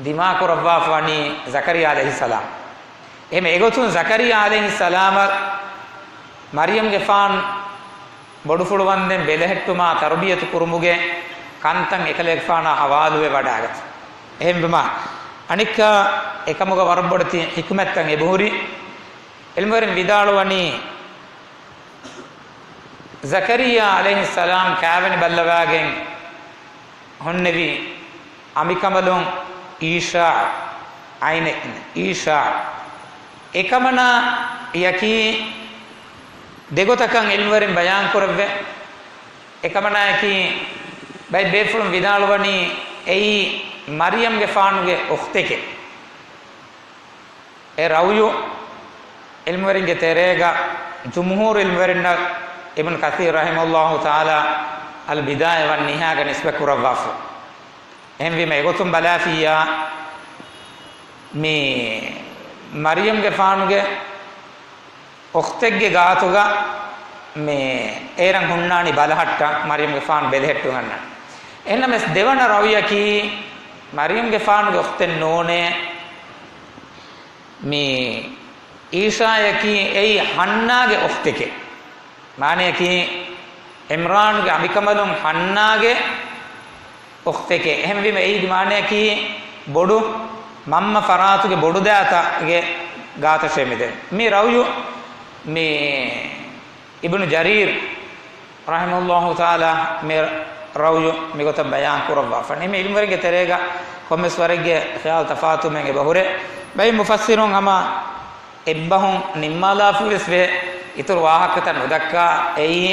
ދިމާކުރައްވާފަ ވަނީ ޒަކަރިޔާ ޢަލައިހިއްސަލާމް. އެހެމެ އެގޮތުން ޒަކަރިޔާ ޢަލައިހިއްސަލާމަށް މަރިޔަމްގެފާން ބޮޑުފުޅުވަންދެން ބެލެހެއްޓުމާ ތަރުބިޔަތު ކުރުމުގެ ކަންތައް އެކަލޭގެފާނާ ހަވާލުވެ ވަޑާގަތީ. އެހެންވީމާ، އަނެއްކާ އެކަމުގަ ވަރަށް ބޮޑެތި ޙިކުމަތްތައް އެބަހުރި. ޢިލްމުވެރިން ވިދާޅުވަނީ، ޒަކަރިއްޔާ ޢަލައިހިއްސަލާމް ކާވެނި ބައްލަވާގެން ހުންނެވި އަނބިކަނބަލުން އީޝާ ޢައިނެއް، އީޝާ އެކަމަނާ ޔަކީ ދެގޮތަކަށް ޢިލްމުވެރިން ބަޔާން ކުރެއްވޭ. އެކަމަނާޔަކީ ބައެއް ބޭފުޅުން ވިދާޅުވަނީ އެއީ މަރިޔަމްގެފާނުގެ އުޚްތެކޭ. އެ ރައުޔު ޢިލްމުވެރިންގެ ތެރޭގަ ޖުމްހޫރު ޢިލްމުވެރިންނަށް އިބްނު ކަޘީރު ރަޙިމަހުﷲ ތަޢާލާ އަލް ބިދާޔަ ވަން ނިހާޔާގަ ނިސްބަތް ކުރައްވާފަ. އެހެންވީމަ އެގޮތުން ބަލާފިއްޔާ މި މަރިޔަމްގެފާނުގެ އުޚްތެއްގެ ގާތުގަ މި އޭރަށް ހުންނާނީ ބަލަހައްޓަން، މަރިޔަމްގެފާނު ބެލެހެއްޓުން އަންނަން. އެހެންނަމަވެސް ދެވަނަ ރައުޔަކީ މަރިޔަމްގެފާނުގެ އުޚްތެއް ނޫނޭ، މި އީޝާޔަކީ އެއީ ޙަންނާގެ އުޚްތެކޭ. މާނަޔަކީ ޢިމްރާނުގެ އަނބިކަނބަލުން ޙަންނާގެ އުޚްތެކޭ. އެހެންވީމަ އެއީ މާނަޔަކީ ބޮޑު މަންމަ ފަރާތުގެ ބޮޑުދައިތަގެ ގާތަށޭ މިދެން. މި ރައުޔު މި އިބްނު ޖަރީރް ރަޙިމަހުﷲ ތަޢާލާ މި ރައުޔު މިގޮތަށް ބަޔާން ކުރައްވާފަ. އެހެންވީމަ ޢިލްމުވެރިންގެ ތެރޭގަ ކޮންމެސް ވަރެއްގެ ޚިޔާލު ތަފާތުވުމެއް އެބަހުރޭ. ބައެއް މުފައްސިރުން ހަމަ އެއްބަހުން ނިންމާލާފަވެސް ވޭ، އިތުރު ވާހަކަތައް ނުދައްކާ. އެއީ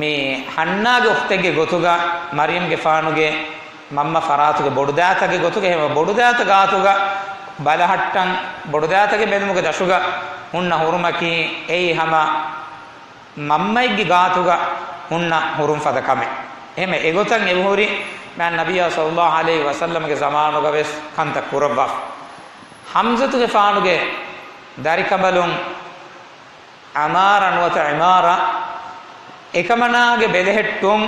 މި ޙަންނާގެ އުޚްތެއްގެ ގޮތުގަ މަރިޔަމްގެފާނުގެ މަންމަ ފަރާތުގެ ބޮޑުދައިތަގެ ގޮތުގަ، އެ ބޮޑުދައިތަ ގާތުގަ ބަލަހައްޓަން، ބޮޑުދައިތަގެ ބެލުމުގެ ދަށުގަ ހުންނަ ހުރުމަކީ އެއީ ހަމަ މަންމައެއްގެ ގާތުގަ ހުންނަ ހުރުން ފަދަ ކަމެއް. އެހެންވެ އެގޮތަށް އެބަހުރި މާތް ނަބިއްޔާ ޞައްލަﷲ ޢަލައިހި ވަސައްލަމްގެ ޒަމާނުގަ ވެސް ކަންތައް ކުރައްވާފަ. ޙަމްޒަތުގެފާނުގެ ދަރިކަނބަލުން ޢަމާރާ ނުވަތަ ޢިމާރާ، އެކަމަނާގެ ބެލެހެއްޓުން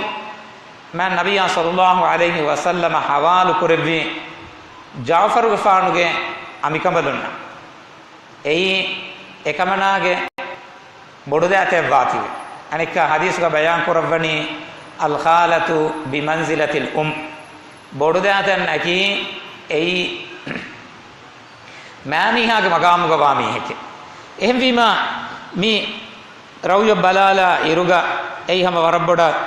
މާތް ނަބިއްޔާ ޞައްލަﷲ ޢަލައިހި ވަސައްލަމަ ޙަވާލު ކުރެއްވީ ޖަޢުފަރުގެފާނުގެ އަނބިކަނބަލުންނަށް. އެއީ އެކަމަނާގެ ބޮޑުދައިތައް ވާތީވެ. އަނެއްކާ ޙަދީޘްގަ ބަޔާން ކުރައްވަނީ، الخالة بمنزلة الأم. ބޮޑުދައިތަން އަކީ އެއީ މާމީހާގެ މަގާމުގަ ވާ މީހެކޭ. އެހެންވީމާ، މި ރައުޔަށް ބަލާލާ އިރުގަ އެއީ ހަމަ ވަރަށް ބޮޑަށް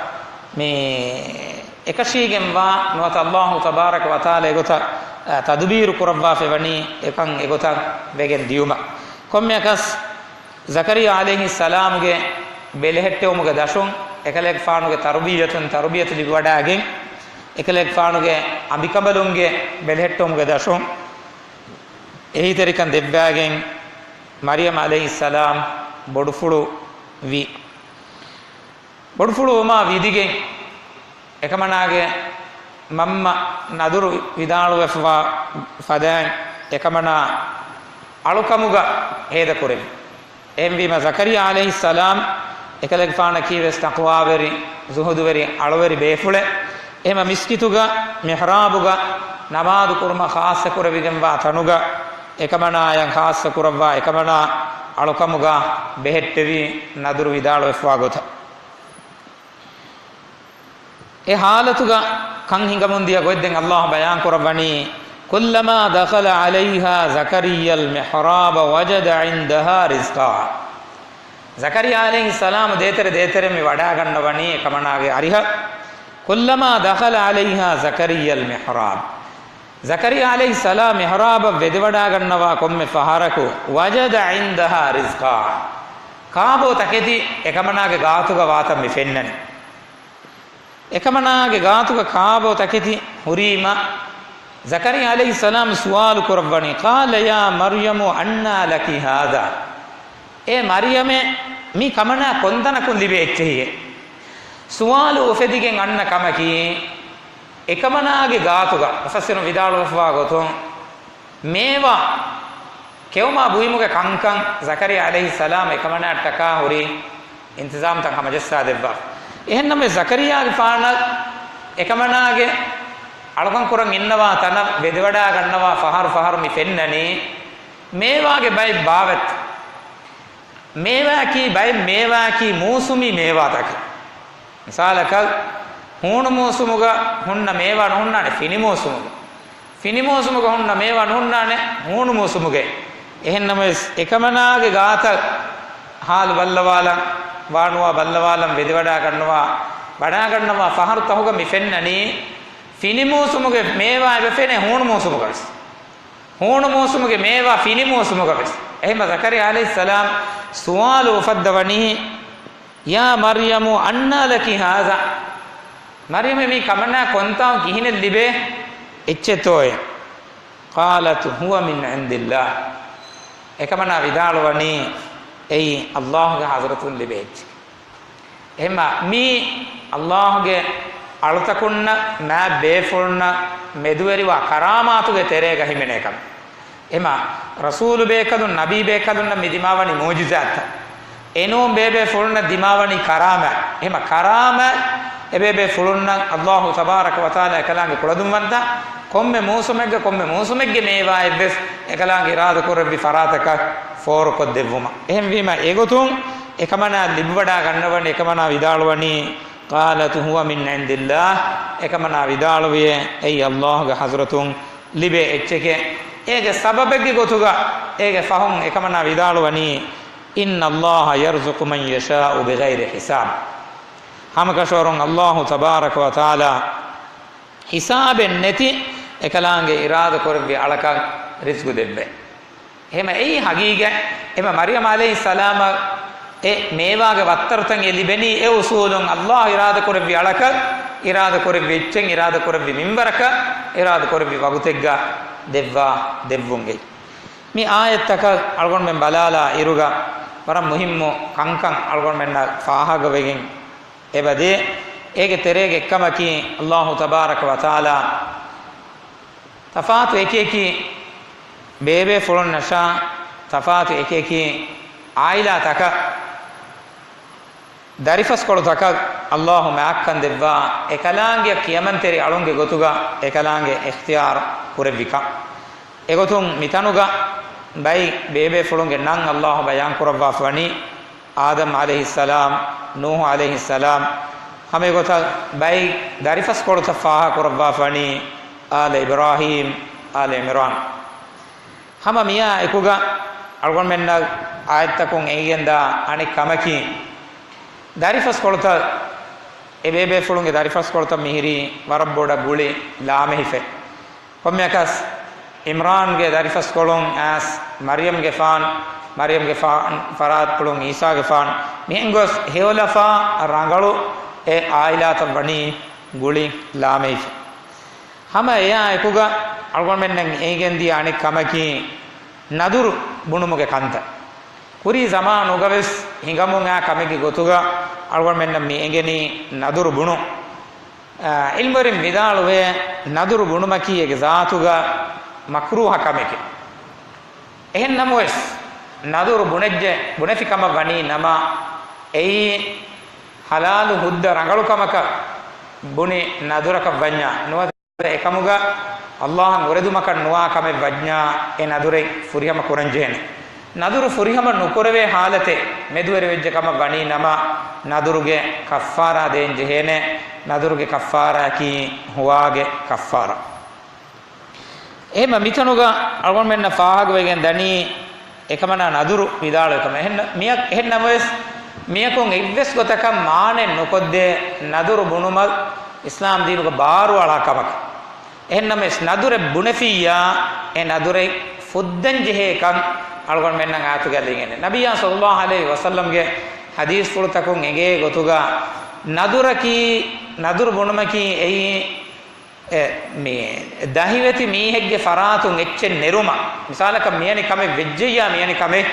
މި އެކަށީގެންވާ ނުވަތަ އައްލާހު ތަބާރަކަ ވަތަޢާލާ އެގޮތަށް، އަ، ތަދުބީރު ކުރައްވާފައި ވަނީ އެކަން އެގޮތަށް ވެގެން ދިޔުމަށް. ކޮންމެއަކަސް، ޒަކަރިއްޔާ ޢަލައިހިއްސަލާމުގެ ބެލެހެއްޓެވުމުގެ ދަށުން، އެކަލޭގެފާނުގެ ތަރުބިޔަތު ލިބިވަޑައިގެން، އެކަލޭގެފާނުގެ އަނބިކަނބަލުންގެ ބެލެހެއްޓެވުމުގެ ދަށުން އެހީތެރިކަން ދެއްވައިގެން، މަރްޔަމް ޢަލައިހިއްސަލާމް ބޮޑުފުޅު ވި. ބޮޑުފުޅު ވުމާ ވިދިގެން، އެކަމަނާގެ މަންމަ ނަދުރު ވިދާޅުވެފަވާ ފަދައިން، އެކަމަނާ އަޅުކަމުގަ ހޭދަކުރެއްވި. އެހެންވީމަ، ޒަކަރިއްޔާ ޢަލައިހިއްސަލާމް އެކަލޭގެފާނަކީވެސް ތަޤްވާވެރި، ޒުހުދުވެރި، އަޅުވެރި ބޭފުޅެއް. އެހެމަ މިސްކިތުގަ، މިޙްރާބުގަ ނަމާދު ކުރުމަށް ޚާއްޞަ ކުރެވިގެންވާ ތަނުގަ، އެކަމަނާޔަށް ޚާއްޞަ ކުރައްވާ، އެކަމަނާ އަޅުކަމުގަ ބެހެއްޓެވި ނަދުރު ވިދާޅުވެފަވާ ގޮތަށް. އެ ޙާލަތުގަ ކަން ހިނގަމުން ދިޔަ ގޮތް ދެން އައްލާހު ބަޔާން ކުރައްވަނީ، كلما دخل عليها زكريا المحراب وجد عندها رزقا. ޒަކަރިއްޔާ ޢަލައިހިއްސަލާމް ދޭތެރެ ދޭތެރެ މި ވަޑާގަންނަވަނީ އެކަމަނާގެ އަރިހަށް. كلما دخل عليها زكريا المحراب. ޒަކަރިއްޔާ ޢަލައިހިއްސަލާމް މިޙްރާބަށް ވެދެވަޑާގަންނަވާ ކޮންމެ ފަހަރަކު، وجد عندها رزقا. ކާބޯ ތަކެތި އެކަމަނާގެ ގާތުގަ ވާތަން މި ފެންނަނީ. އެކަމަނާގެ ގާތުގަ ކާބޯ ތަކެތި ހުރީމަ، ޒަކަރިއްޔާ ޢަލައިހިއްސަލާމް ސުވާލު ކުރައްވަނީ، قال يا مريم أنى لك هذا؟ އޭ މަރްޔަމޭ، މި ކަމަނާ ކޮންތަނަކުން ލިބޭ އެއްޗެހިއޭ؟ ސުވާލު އުފެދިގެން އަންނަ ކަމަކީ، އެކަމަނާގެ ގާތުގަ މުފައްސިރުން ވިދާޅުވެފަވާ ގޮތުން، މޭވާ ކެއުމާ ބުއިމުގެ ކަންކަން ޒަކަރިއްޔާ ޢަލައިހިއްސަލާމް އެކަމަނާއަށްޓަކާ ހުރި އިންތިޒާމްތައް ހަމަޖައްސާ ދެއްވާ. އެހެންނަމަވެސް، ޒަކަރިއްޔާގެފާނަށް އެކަމަނާގެ އަޅުކަން ކުރަން އިންނަވާ ތަނަށް ވެދެވަޑާގަންނަވާ ފަހަރު ފަހަރު މި ފެންނަނީ، މޭވާގެ ބައެއް ބާވަތް. މޭވާއަކީ، ބައެއް މޭވާއަކީ މޫސުމީ މޭވާތަކެއް. މިސާލަކަށް، ހޫނު މޫސުމުގަ ހުންނަ މޭވާ ނުހުންނާނެ ފިނި މޫސުމުގަ. ފިނި މޫސުމުގަ ހުންނަ މޭވާ ނުހުންނާނެ ހޫނު މޫސުމުގައި. އެހެންނަމަވެސް، އެކަމަނާގެ ގާތަށް ހާލު ބައްލަވާލަން، ވާނުވާ ބައްލަވާލަން ވެދެވަޑާގަންނަވާ، ވަޑާގަންނަވާ ފަހަރު ތަހުގަ މި ފެންނަނީ، ފިނި މޫސުމުގެ މޭވާ އެބަ ފެނޭ ހޫނު މޫސުމުގަވެސް. ހޫނު މޫސުމުގެ މޭވާ ފިނި މޫސުމުގަވެސް. އެހެންމަ ޒަކަރިއްޔާ ޢަލައިހިއްސަލާމް ސުވާލު އުފައްދަވަނީ، يا مريم أنى لك هذا؟ މަރްޔަމޭ، މި ކަމަނާ ކޮންތާ ކިހިނެއް ލިބޭ އެއްޗެއްތޯއޭ؟ قالت هو من عند الله. އެކަމަނާ ވިދާޅުވަނީ، އެއީ އައްލާހުގެ ޙަޟްރަތުން ލިބޭ އެއްޗެއް. އެހެންމަ މީ އައްލާހުގެ އަޅުތަކުންނަށް މާތް ބޭފުޅުންނަށް މެދުވެރިވާ ކަރާމާތުގެ ތެރޭގަ ހިމެނޭ ކަމެއް. އެހެންމަ ރަސޫލު ބޭކަލުން، ނަބީ ބޭކަލުންނަށް މި ދިމާވަނީ މުޢުޖިޒާތްތައް. އެނޫން ބޭބޭފުޅުންނަށް ދިމާވަނީ ކަރާމާތް. އެހެންމަ ކަރާމާތް އެބޭބޭފުޅުންނަށް އައްލާހު ތަބާރަކަ ވަތަޢާލާ އެކަލާނގެ ކުޅަދުންވަންތަ ކޮންމެ މޫސުމެއްގަ، ކޮންމެ މޫސުމެއްގެ މޭވާއެއްވެސް އެކަލާނގެ އިރާދަކުރެއްވި ފަރާތަކަށް ފޯރުކޮށްދެއްވުމަށް. އެހެންވީމަ އެގޮތުން އެކަމަނާ ލިބިވަޑާ ގަންނަވަނީ، އެކަމަނާ ވިދާޅުވަނީ، قالت هو من عند الله، އެކަމަނާ ވިދާޅުވިއޭ، އެއީ އައްލާހުގެ ޙަޟްރަތުން ލިބޭ އެއްޗެކޭ. އޭގެ ސަބަބެއްގެ ގޮތުގަ އޭގެ ފަހުން އެކަމަނާ ވިދާޅުވަނީ، إن الله يرزق من يشاء بغير حساب. ހަމަކަށަވަރުން އައްލާހު ތަބާރަކަ ވަތަޢާލާ ހިސާބެއް ނެތި އެކަލާނގެ އިރާދަ ކުރެއްވި އަޅަކަށް ރިޒްގު ދެއްވޭ. އެހެމަ އެއީ ހަގީގަތް. އެހެމަ މަރްޔަމް ޢަލައިހިއްސަލާމަށް އެ މޭވާގެ ވައްތަރުތައް އެ ލިބެނީ އެ އުސޫލުން، އައްލާހު އިރާދަ ކުރެއްވި އަޅަކަށް، އިރާދަ ކުރެއްވި އެއްޗެއް، އިރާދަ ކުރެއްވި މިންވަރަކަށް، އިރާދަ ކުރެއްވި ވަގުތެއްގަ ދެއްވާ ދެއްވުންގައި. މި އާޔަތްތަކަށް އަޅުގަނޑުމެން ބަލާލާ އިރުގަ ވަރަށް މުހިއްމު ކަންކަން އަޅުގަނޑުމެންނަށް ފާހަގަވެގެން އެބަދޭ. އޭގެ ތެރޭގެ އެއްކަމަކީ، އައްލާހު ތަބާރަކަ ވަތަޢާލާ ތަފާތު އެކިއެކި ބޭބޭފުޅުންނަށާ، ތަފާތު އެކިއެކި ޢާއިލާތަކަށް ދަރިފަސްކޮޅުތަކަށް ﷲ މާތްކަން ދެއްވާ އެކަލާނގެއަށް ކިޔަމަންތެރި އަޅުންގެ ގޮތުގަ އެކަލާނގެ އިޚްތިޔާރު ކުރެއްވިކަން. އެގޮތުން މިތަނުގަ ބައި ބޭބޭފުޅުންގެ ނަން ﷲ ބަޔާން ކުރައްވާފަ ވަނީ، އާދަމް ޢަލައިހިއްސަލާމް، ނޫޙު ޢަލައިހިއްސަލާމް، ހަމަ އެގޮތަށް ބައި ދަރިފަސްކޮޅުތައް ފާހަގަ ކުރައްވާފަ ވަނީ، އާލަ އިބްރާހީމް، އާލަ ޢިމްރާން. ހަމަ މިއާ އެކުގަ އަޅުގަނޑުމެންނަށް އާޔަތްތަކުން އެނގިގެންދާ އަނެއް ކަމަކީ، ދަރިފަސްކޮޅުތައް، އެ ބޭބޭފުޅުންގެ ދަރިފަސްކޮޅުތައް މިހިރީ ވަރަށް ބޮޑަށް ގުޅި ލާމެހިފައި. ކޮންމެއަކަސް އިމްރާންގެ ދަރިފަސްކޮޅުން އައިސް މަރްޔަމްގެފާން، މަރްޔަމްގެފާން ފަރާތްޕުޅުން އީސާގެފާން، މިހެން ގޮސް ހެޔޮލަފާ ރަނގަޅު އެ އާއިލާތައް ވަނީ ގުޅި ލާމެހިފަ. ހަމަ އެއާ އެކުގަ އަޅުގަނޑުމެންނަށް އެނގިގެންދިޔަ އަނެއް ކަމަކީ، ނަދުރު ބުނުމުގެ ކަންތައް. ކުރީ ޒަމާނުގަވެސް ހިނގަމުން އާ ކަމެއްގެ ގޮތުގަ އަޅުގަނޑުމެންނަށް މި އެނގެނީ ނަދުރު ބުނުން. އާ، ޢިލްމުވެރިން ވިދާޅުވޭ، ނަދުރު ބުނުމަކީ އޭގެ ޒާތުގަ މަކްރޫހަ ކަމެކޭ. އެހެން ނަމަވެސް، ނަދުރު ބުނެއްޖެ، ބުނެފި ކަމަށް ވަނީ ނަމަ، އެއީ ޙަލާލު ހުއްދަ ރަނގަޅު ކަމަކަށް ބުނި ނަދުރަކަށް ވަންޏާ، ނުވަތަ އެކަމުގަ ﷲ އަށް އުރެދުމަކަށް ނުވާ ކަމެއް ވަންޏާ، އެ ނަދުރެއް ފުރިހަމަ ކުރަން ޖެހޭނެ. ނަދުރު ފުރިހަމަ ނުކުރެވޭ ޙާލަތެއް މެދުވެރިވެއްޖެ ކަމަށް ވަނީ ނަމަ، ނަދުރުގެ ކައްފާރާ ދޭން ޖެހޭނެ. ނަދުރުގެ ކައްފާރާއަކީ ހުވާގެ ކައްފާރާ. އެހެންމަ މިތަނުގަ އަޅުގަނޑުމެންނަށް ފާހަގަވެގެން ދަނީ، އެކަމަނާ ނަދުރު ވިދާޅުވި ކަމަށް. އެހެން، މިއަ-، އެހެން ނަމަވެސް، މިޔަކުން އެއްވެސް ގޮތަކަށް މާނައެއް ނުކޮށްދޭ ނަދުރު ބުނުމަށް އިސްލާމް ދީނުގަ ބާރުއަޅާ ކަމަކަށް. އެހެން ނަމަވެސް، ނަދުރެއް ބުނެފިއްޔާ، އެ ނަދުރެއް ފުއްދަން ޖެހޭ ކަން އަޅުގަނޑުމެންނަށް އާޔަތުގަ ލިޔެނެ. ނަބިއްޔާ ޞައްލައްލާހު ޢަލައިހި ވަސައްލަމްގެ ޙަދީޘްފުޅުތަކުން އެނގޭ ގޮތުގަ، ނަދުރަކީ، ނަދުރު ބުނުމަކީ އެއީ، އެ، މި ދަހިވެތި މީހެއްގެ ފަރާތުން އެއްޗެއް ނެރުމަށް، މިސާލަކަށް މިޔަނި ކަމެއް ވެއްޖެއްޔާ މިޔަނި ކަމެއް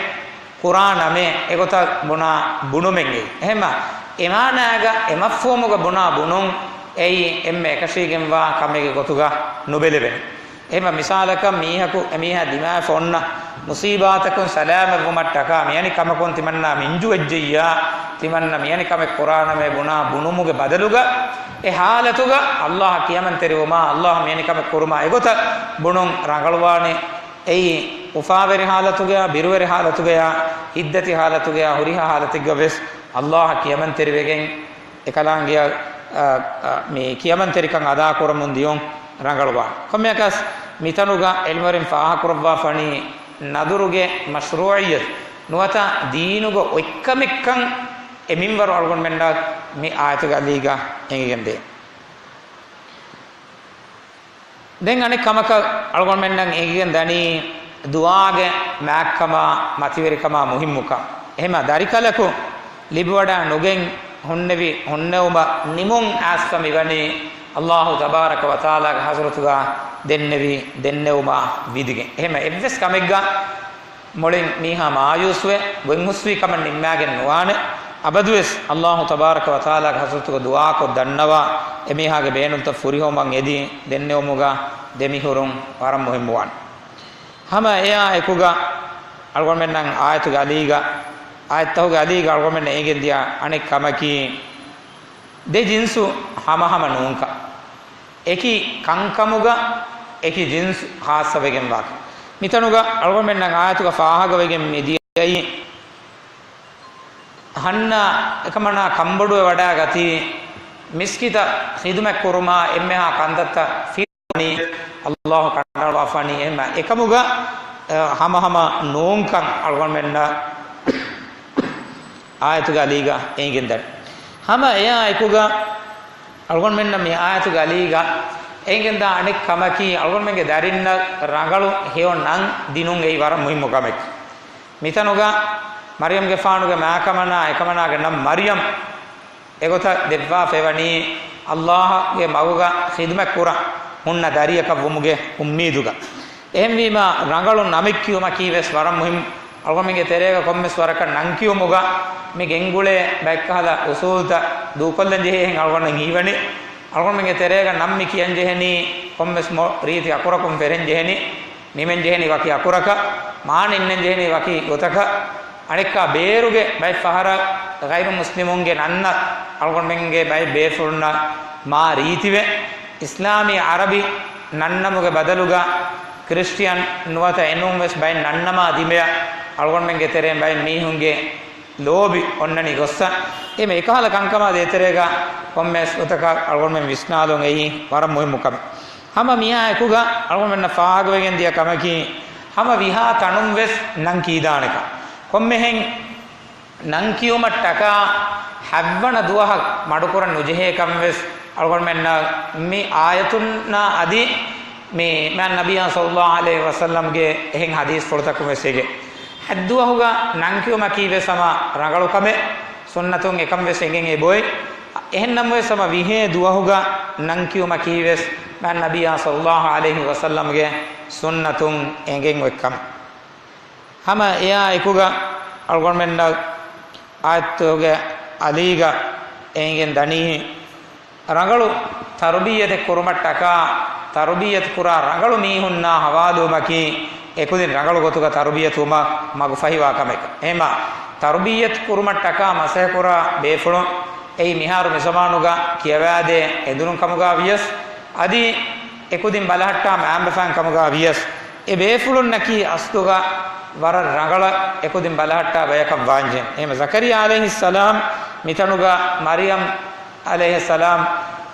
ކުރާނަމޭ، އެގޮތަށް ބުނާ ބުނުމެއް އެއީ. އެހެންމަ އެ މާނާގަ އެ މަފްހޫމުގަ ބުނާ ބުނުން އެއީ އެންމެ އެކަށީގެންވާ ކަމެއްގެ ގޮތުގަ ނުބެލެވެނެ. އެހެންމަ މިސާލަކަށް މީހަކު އެމީހާ ދިމާވެފަ އޮންނަ މުޞީބާތަކުން ސަލާމަތްވުމަށްޓަކާ މިޔަނި ކަމަކުން ތިމަންނާ މިންޖުވެއްޖެއްޔާ، ތިމަންނަ މިޔަނި ކަމެއް ކުރާނަމޭ ބުނާ ބުނުމުގެ ބަދަލުގަ، އެ ޙާލަތުގަ ﷲ އަށް ކިޔަމަންތެރިވުމާ، ﷲ މިޔަނި ކަމެއް ކުރުމާ އެގޮތަށް ބުނުން ރަނގަޅުވާނެ. އެއީ އުފާވެރި ޙާލަތުގަޔާ، ބިރުވެރި ޙާލަތުގަޔާ، ހިތްދަތި ޙާލަތުގަޔާ، ހުރިހާ ޙާލަތެއްގަ ވެސް ﷲ އަށް ކިޔަމަންތެރިވެގެން، އެކަލާނގެއަށް، އަ، އަ، މި ކިޔަމަންތެރިކަން އަދާކުރަމުން ދިޔުން ރަނގަޅުވާނެ. ކޮންމެއަކަސް މިތަނުގަ ޢިލްމުވެރިން ފާހަގަކުރައްވާފަނީ ނަދުރުގެ މަޝްރޫޢިއްޔަތު ނުވަތަ ދީނުގަ އޮތްކަމެއްކަން އެ މިންވަރު އަޅުގަނޑުމެންނަށް މި އާޔަތުގެ އަލީގަ އެނގިގެންދޭ. ދެން އަނެއް ކަމަކަށް އަޅުގަނޑުމެންނަށް އެނގިގެން ދަނީ، ދުޢާގެ މާތްކަމާ، މަތިވެރިކަމާ، މުހިއްމުކަން. އެހެންމަ ދަރިކަލަކު ލިބިވަޑައި ނުގެން ހުންނެވި، ހުންނެވުމަށް ނިމުން އައިސްފަ މިވަނީ، ﷲ ތަބާރަކަ ވަތަޢާލާގެ ޙަޟްރަތުގަ ދެންނެވި ދެންނެވުމާ ވިދިގެން. އެހެންމަ އެއްވެސް ކަމެއްގަ މުޅިން މީހާ މާޔޫސްވެ، ގޮތްހުސްވީ ކަމަށް ނިންމާގެން ނުވާނެ. އަބަދުވެސް ﷲ ތަބާރަކަ ވަތަޢާލާގެ ޙަޟްރަތުގަ ދުޢާކޮށް ދަންނަވާ، އެމީހާގެ ބޭނުންތައް ފުރިހަމައަށް އެދި ދެންނެވުމުގަ ދެމިހުރުން ވަރަށް މުހިއްމުވާނެ. ހަމަ އެއާ އެކުގަ އަޅުގަނޑުމެންނަށް އާޔަތުގެ އަލީގަ، އާޔަތްތަކުގެ އަލީގަ އަޅުގަނޑުމެންނަށް އެނގިގެންދިޔަ އަނެއް ކަމަކީ، ދެ ޖިންސު ހަމަހަމަ ނޫންކަން. އެކި ކަންކަމުގަ އެކި ޖިންސު ޚާއްޞަވެގެންވާކަން. މިތަނުގަ އަޅުގަނޑުމެންނަށް އާޔަތުގަ ފާހަގަވެގެން މިދިޔައީ، ހަންނަ އެކަމަނާ ކަންބޮޑުވެވަޑައިގަތީ، މިސްކިތަށް ޚިދުމަތްކުރުމާ އެންމެހާ ކަންތައްތައް ފި ވަނީ، ﷲ ކަނޑައަޅުވާފަނީ. އެހެންމަ އެކަމުގަ، އަ، ހަމަހަމަ ނޫންކަން އަޅުގަނޑުމެންނަށް އާޔަތުގެ އަލީގަ އެނގިގެންދަނީ. ހަމަ އެއާ އެކުގަ އަޅުގަނޑުމެންނަށް މި އާޔަތުގެ އަލީގަ އެނގިގެންދާ އަނެއް ކަމަކީ، އަޅުގަނޑުމެންގެ ދަރިންނަށް ރަނގަޅު ހެޔޮ ނަން ދިނުން އެއީ ވަރަށް މުހިއްމު ކަމެއް. މިތަނުގަ މަރްޔަމްގެފާނުގެ މާކަމަނާ އެކަމަނާގެ ނަން މަރްޔަމް އެގޮތަށް ދެއްވާފައިވަނީ، ﷲ ގެ މަގުގަ ޚިދުމަތް ކުރަން ހުންނަ ދަރިއަކަށް ވުމުގެ އުއްމީދުގަ. އެހެންވީމަ، ރަނގަޅު ނަމެއް ކިޔުމަކީ ވެސް ވަރަށް މުހިންމު. އަޅުގަނޑުމެންގެ ތެރޭގަ ކޮންމެސް ވަރަކަށް ނަން ކިޔުމުގަ މި ގެންގުޅޭ ބައެއްކަހަލަ އުސޫލުތައް ދޫކޮށްލަން ޖެހޭހެން އަޅުގަނޑަށް ހީވަނީ. އަޅުގަނޑުމެންގެ ތެރޭގަ ނަން މި ކިޔަން ޖެހެނީ، ކޮންމެސް މޮ-، ރީތި އަކުރަކުން ފެށެން ޖެހެނީ. ނިމެން ޖެހެނީ ވަކި އަކުރަކަށް، މާނަ އިންނަން ޖެހެނީ ވަކި ގޮތަކަށް. އަނެއްކާ ބޭރުގެ ބައެއް ފަހަރަށް ޣައިރު މުސްލިމުންގެ ނަންނަށް އަޅުގަނޑުމެންގެ ބައެއް ބޭފުޅުންނަށް މާ ރީތިވެ، އިސްލާމީ ޢަރަބި ނަންނަމުގެ ބަދަލުގަ ކްރިސްޓިއަން ނުވަތަ އެނޫން ވެސް ބައެއް ނަންނަމާ ދިމަޔަށް އަޅުގަނޑުމެންގެ ތެރެއިން ބައެއް މީހުންގެ ލޯބި އޮންނަނީ ގޮއްސަ. އެމެ އެކަހަލަ ކަންކަމާ ދޭތެރޭގަ ކޮންމެސް ގޮތަކަށް އަޅުގަނޑުމެން ވިސްނާލުން އެއީ ވަރަށް މުހިއްމު ކަމެއް. ހަމަ މިއާ އެކުގަ އަޅުގަނޑުމެންނަށް ފާހަގަވެގެން ދިޔަ ކަމަކީ، ހަމަ ވިހާ ތަނުން ވެސް ނަން ކީދާނެކަން. ކޮންމެހެން ނަން ކިޔުމަށްޓަކާ ހަތްވަނަ ދުވަހަށް މަޑުކުރަން ނުޖެހޭކަން ވެސް އަޅުގަނޑުމެންނަށް މި އާޔަތުންނާ އަދި މި މާތް ނަބިއްޔާ ޞައްލައްލާހު ޢަލައިހި ވަސައްލަމްގެ އެހެން ޙަދީޘްފުޅުތަކުން ވެސް އެނގޭ. ހަތްދުވަހުގަ ނަންކިޔުމަކީ ވެސް ހަމަ ރަނގަޅު ކަމެއް، ސުންނަތުން އެކަން ވެސް އެނގެން އެބައޮތް. އެހެންނަމަވެސް ހަމަ ވިހޭ ދުވަހުގަ ނަންކިޔުމަކީ ވެސް މާތް ނަބިއްޔާ ޞައްލައްލާހު ޢަލައިހި ވަސައްލަމްގެ ސުންނަތުން އެނގެން އޮތް ކަމެއް. ހަމަ އެއާ އެކުގަ އަޅުގަނޑުމެންނަށް އާޔަތުގެ އަލީގަ އެނގެން ދަނީ، ރަނގަޅު ތަރުބިއްޔަތެއް ކުރުމަށްޓަކާ، ތަރުބިއްޔަތު ކުރާ ރަނގަޅު މީހުންނާ ހަވާލުވުމަކީ، އެކުދިން ރަނގަޅު ގޮތުގަ ތަރުބިއްޔަތުވުމަށް މަގުފަހިވާ ކަމެކެވެ. އެހެމަ ތަރުބިއްޔަތު ކުރުމަށްޓަކާ މަސައްކަތްކުރާ ބޭފުޅުން، އެއީ މިހާރު މިޒަމާނުގަ ކިޔަވާދޭ އެނދުރުން ކަމުގަ ވިޔަސް، އަދި އެކުދިން ބަލަހައްޓާ މައިންބަފައިން ކަމުގަ ވިޔަސް، އެ ބޭފުޅުންނަކީ އަސްލުގަ ވަރަށް ރަނގަޅަށް އެކުދިން ބަލަހައްޓާ ބަޔަކަށް ވާންޖެހެން. އެހެމަ ޒަކަރިއްޔާ ޢަލައިހިއްސަލާމް މިތަނުގަ މަރިޔަމް ޢަލައިހިއްސަލާމް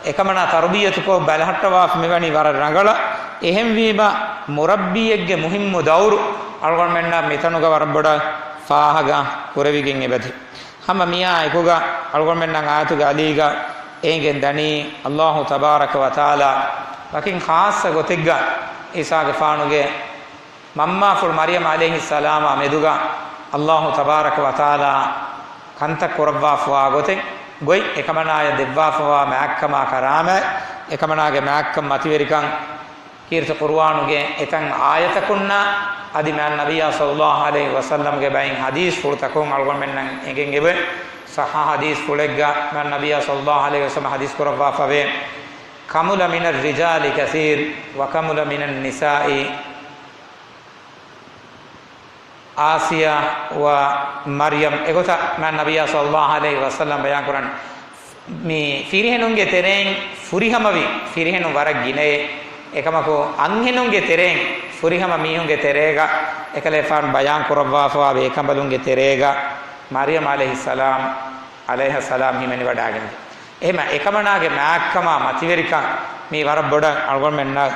އެކަމަނާ ތަރުބިއްޔަތުކޮށް ބަލަހައްޓަވާފަ މިވަނީ ވަރަށް ރަނގަޅަށް. އެހެންވީމަ، މުރައްބީއެއްގެ މުހިއްމު ދައުރު އަޅުގަނޑުމެންނަށް މިތަނުގަ ވަރަށް ބޮޑަށް ފާހަގަ ކުރެވިގެން އެބަދޭ. ހަމަ މިއާ އެކުގަ އަޅުގަނޑުމެންނަށް އާޔަތުގެ އަލީގަ އެނގެން ދަނީ، އައްލާހު ތަބާރަކަ ވަތަޢާލާ ވަކިން ޚާއްޞަ ގޮތެއްގަ ޢީސާގެފާނުގެ މަންމާފުޅު މަރިޔަމް ޢަލައިހިއްސަލާމާ މެދުގަ އައްލާހު ތަބާރަކަ ވަތަޢާލާ ކަންތައް ކުރައްވާފަވާ ގޮތެއް، ގޮތް، އެކަމަނާޔަށް ދެއްވާފަވާ މާތްކަމާ ކަރާމަތް، އެކަމަނާގެ މާތްކަން މަތިވެރިކަން، ކީރިތި ޤުރުއާނުގެ އެތައް އާޔަތަކުންނާ އަދި މާތް ނަބިއްޔާ ޞައްލައްލާހު ޢަލައިހި ވަސައްލަމްގެ ބައެއް ޙަދީޘްފުޅުތަކުން އަޅުގަނޑުމެންނަށް އެނގެން އެބައޮތް. ޞައްޙަ ޙަދީޘްފުޅެއްގަ މާތް ނަބިއްޔާ ޞައްލައްލާހު ޢަލައިހި ވަސައްލަމް ޙަދީޘް ކުރައްވާފަވޭ، كمل من الرجال كثير وقل من النساء. އާސިޔާ ވަ މަރްޔަމް އެގޮތަށް މާތް ނަބިއްޔާ ޞައްލައްލާހު ޢަލައިހި ވަސައްލަމް ބަޔާން ކުރަން، މި ފިރިހެނުންގެ ތެރެއިން ފުރިހަމަވި ފިރިހެނުން ވަރަށް ގިނައޭ. އެކަމަކު، އަންހެނުންގެ ތެރެއިން ފުރިހަމަ މީހުންގެ ތެރޭގަ އެކަލޭފާނު ބަޔާން ކުރައްވާފަވާ ބޭކަނބަލުންގެ ތެރޭގަ މަރްޔަމް ޢަލައިހިއްސަލާމް، ޢަލައިހައްސަލާމް ހިމެނިވަޑައިގެން. އެހެމަ އެކަމަނާގެ މާތްކަމާ މަތިވެރިކަން މީ ވަރަށް ބޮޑަށް އަޅުގަނޑުމެންނަށް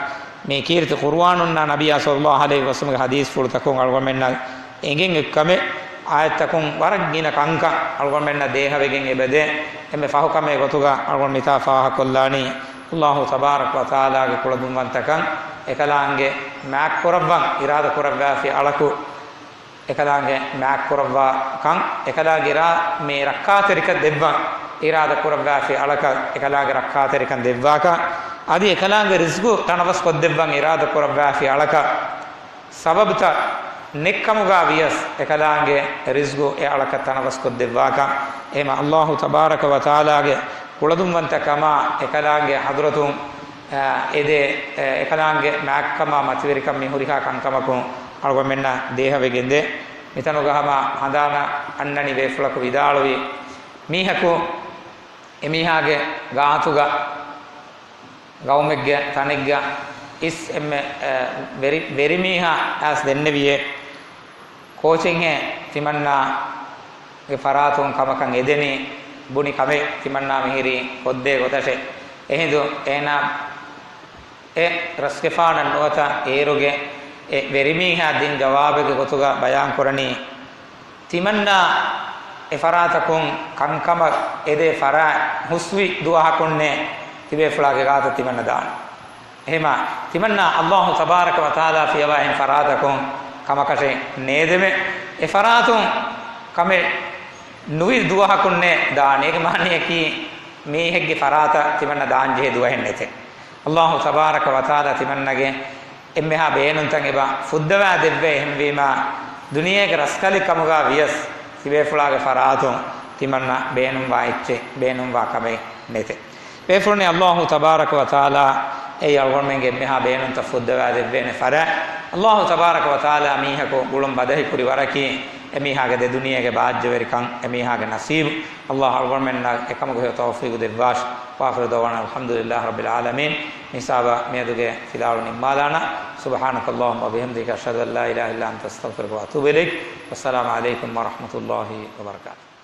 މީ ކީރިތި ޤުރުއާނުންނާ ނަބިއްޔާ ޞައްލައްލާހު ޢަލައިހި ވަސައްލަމްގެ ޙަދީޘްފުޅުތަކުން އަޅުގަނޑުމެންނަށް އެނގެން އޮތްކަމެއް. އާޔަތްތަކުން ވަރަށް ގިނަ ކަންކަން އަޅުގަނޑުމެންނަށް ދޭހަވެގެން އެބަދޭ. އެންމެ ފަހު ކަމެއް ގޮތުގަ އަޅުގަނޑު މިތާ ފާހަގަކޮށްލާނީ، އައްލާހު ތަބާރަކަ ވަތަޢާލާގެ ކުޅަދުންވަންތަކަން، އެކަލާނގެ މާތްކުރައްވަން އިރާދަ ކުރައްވާފި އަޅަކު، އެކަލާނގެ މާތްކުރައްވާ ކަން، އެކަލާނގެ އިރާ-، މި ރައްކާތެރިކަން ދެއްވަން އިރާދަ ކުރައްވާފި އަޅަކަށް، އެކަލާނގެ ރައްކާތެރިކަން ދެއްވާކަށް، އަދި އެކަލާނގެ ރިޒްގު ތަނަވަސް ކޮށްދެއްވަން އިރާދަ ކުރައްވާފި އަޅަކަށް، ސަބަބުތައް ނެތްކަމުގަ ވިޔަސް އެކަލާނގެ ރިޒްގު އެ އަޅަކަށް ތަނަވަސް ކޮށްދެއްވާކަށް. އެހެމަ އައްލާހު ތަބާރަކަ ވަތަޢާލާގެ ކުޅަދުންވަންތަކަމާ އެކަލާނގެ ޙަޟްރަތުން، އާ، އެދޭ، އެ، އެކަލާނގެ މާތްކަމާ މަތިވެރިކަން މި ހުރިހާ ކަންކަމަކުން އަޅުގަނޑުމެންނަށް ދޭހަވެގެންދޭ. މިތަނުގަ ހަމަ ހަނދާނަށް އަންނަނީ ބޭފުޅަކު ވިދާޅުވީ، މީހަކު އެމީހާގެ ގާތުގަ ގައުމެއްގެ ތަނެއްގަ އިސް އެންމެ، އެ، ވެރި-، ވެރިމީހާ އައިސް ދެންނެވިއޭ، ކޯޗެއްހޭ ތިމަންނާގެ ފަރާތުން ކަމަކަށް އެދެނީ، ބުނި ކަމެއް ތިމަންނާ މިހިރީ ކޮށްދޭ ގޮތަށޭ. އެހިނދު އޭނާ އެ ރަސްގެފާނަށް ނުވަތަ އޭރުގެ އެ ވެރިމީހާ ދިން ޖަވާބެއްގެ ގޮތުގަ ބަޔާން ކުރަނީ، ތިމަންނާ އެ ފަރާތަކުން ކަންކަމަށް އެދޭ ފަރާތް ހުސްވި ދުވަހަކުންނޭ ތިބޭފުޅާގެ ގާތަށް ތިމަންނަ ދާނެ. އެހެމަ ތިމަންނާ އައްލާހު ތަބާރަކަ ވަތަޢާލާ ފިޔަވާ އެހެން ފަރާތަކުން ކަމަކަށެއް ނޭދެމެ. އެ ފަރާތުން ކަމެއް ނުވި ދުވަހަކުންނޭ ދާނެ. އޭގެ މާނައަކީ މީހެއްގެ ފަރާތަށް ތިމަންނަ ދާންޖެހޭ ދުވަހެއް ނެތޭ. އައްލާހު ތަބާރަކަ ވަތަޢާލާ ތިމަންނަގެ އެންމެހާ ބޭނުންތައް އެބަ ފުއްދަވާ ދެއްވޭ. އެހެންވީމާ، ދުނިޔޭގެ ރަސްކަލެއް ކަމުގަ ވިޔަސް، ތިބޭފުޅާގެ ފަރާތުން ތިމަންނަ ބޭނުންވާ އެއްޗެއް، ބޭނުންވާ ކަމެއް ނެތޭ. ބޭފުޅުންނޭ، އައްލާހު ތަބާރަކަ ވަތަޢާލާ އެއީ އަޅުގަނޑުމެންގެ އެންމެހާ ބޭނުންތައް ފުއްދަވާދެއްވޭނެ ފަރާތް. އައްލާހު ތަބާރަކަ ވަތަޢާލާ މީހަކު ގުޅުން ބަދަހި ކުރި ވަރަކީ، އެމީހާގެ ދެ ދުނިޔޭގެ ބާއްޖަވެރިކަން، އެމީހާގެ ނަސީބު. އައްލާހު އަޅުގަނޑުމެންނަށް އެކަމުގެ ހެޔޮ ތައުފީގު ދެއްވާށި. وآخر دعوانا الحمد لله رب العالمين. މިހިސާބަށް މިއަދުގެ ފިލާވަޅު ނިންމާލާނަން. سبحانك اللهم وبحمدك، أشهد أن لا إله إلا أنت، أستغفرك وأتوب إليك. والسلام عليكم ورحمة الله وبركاته.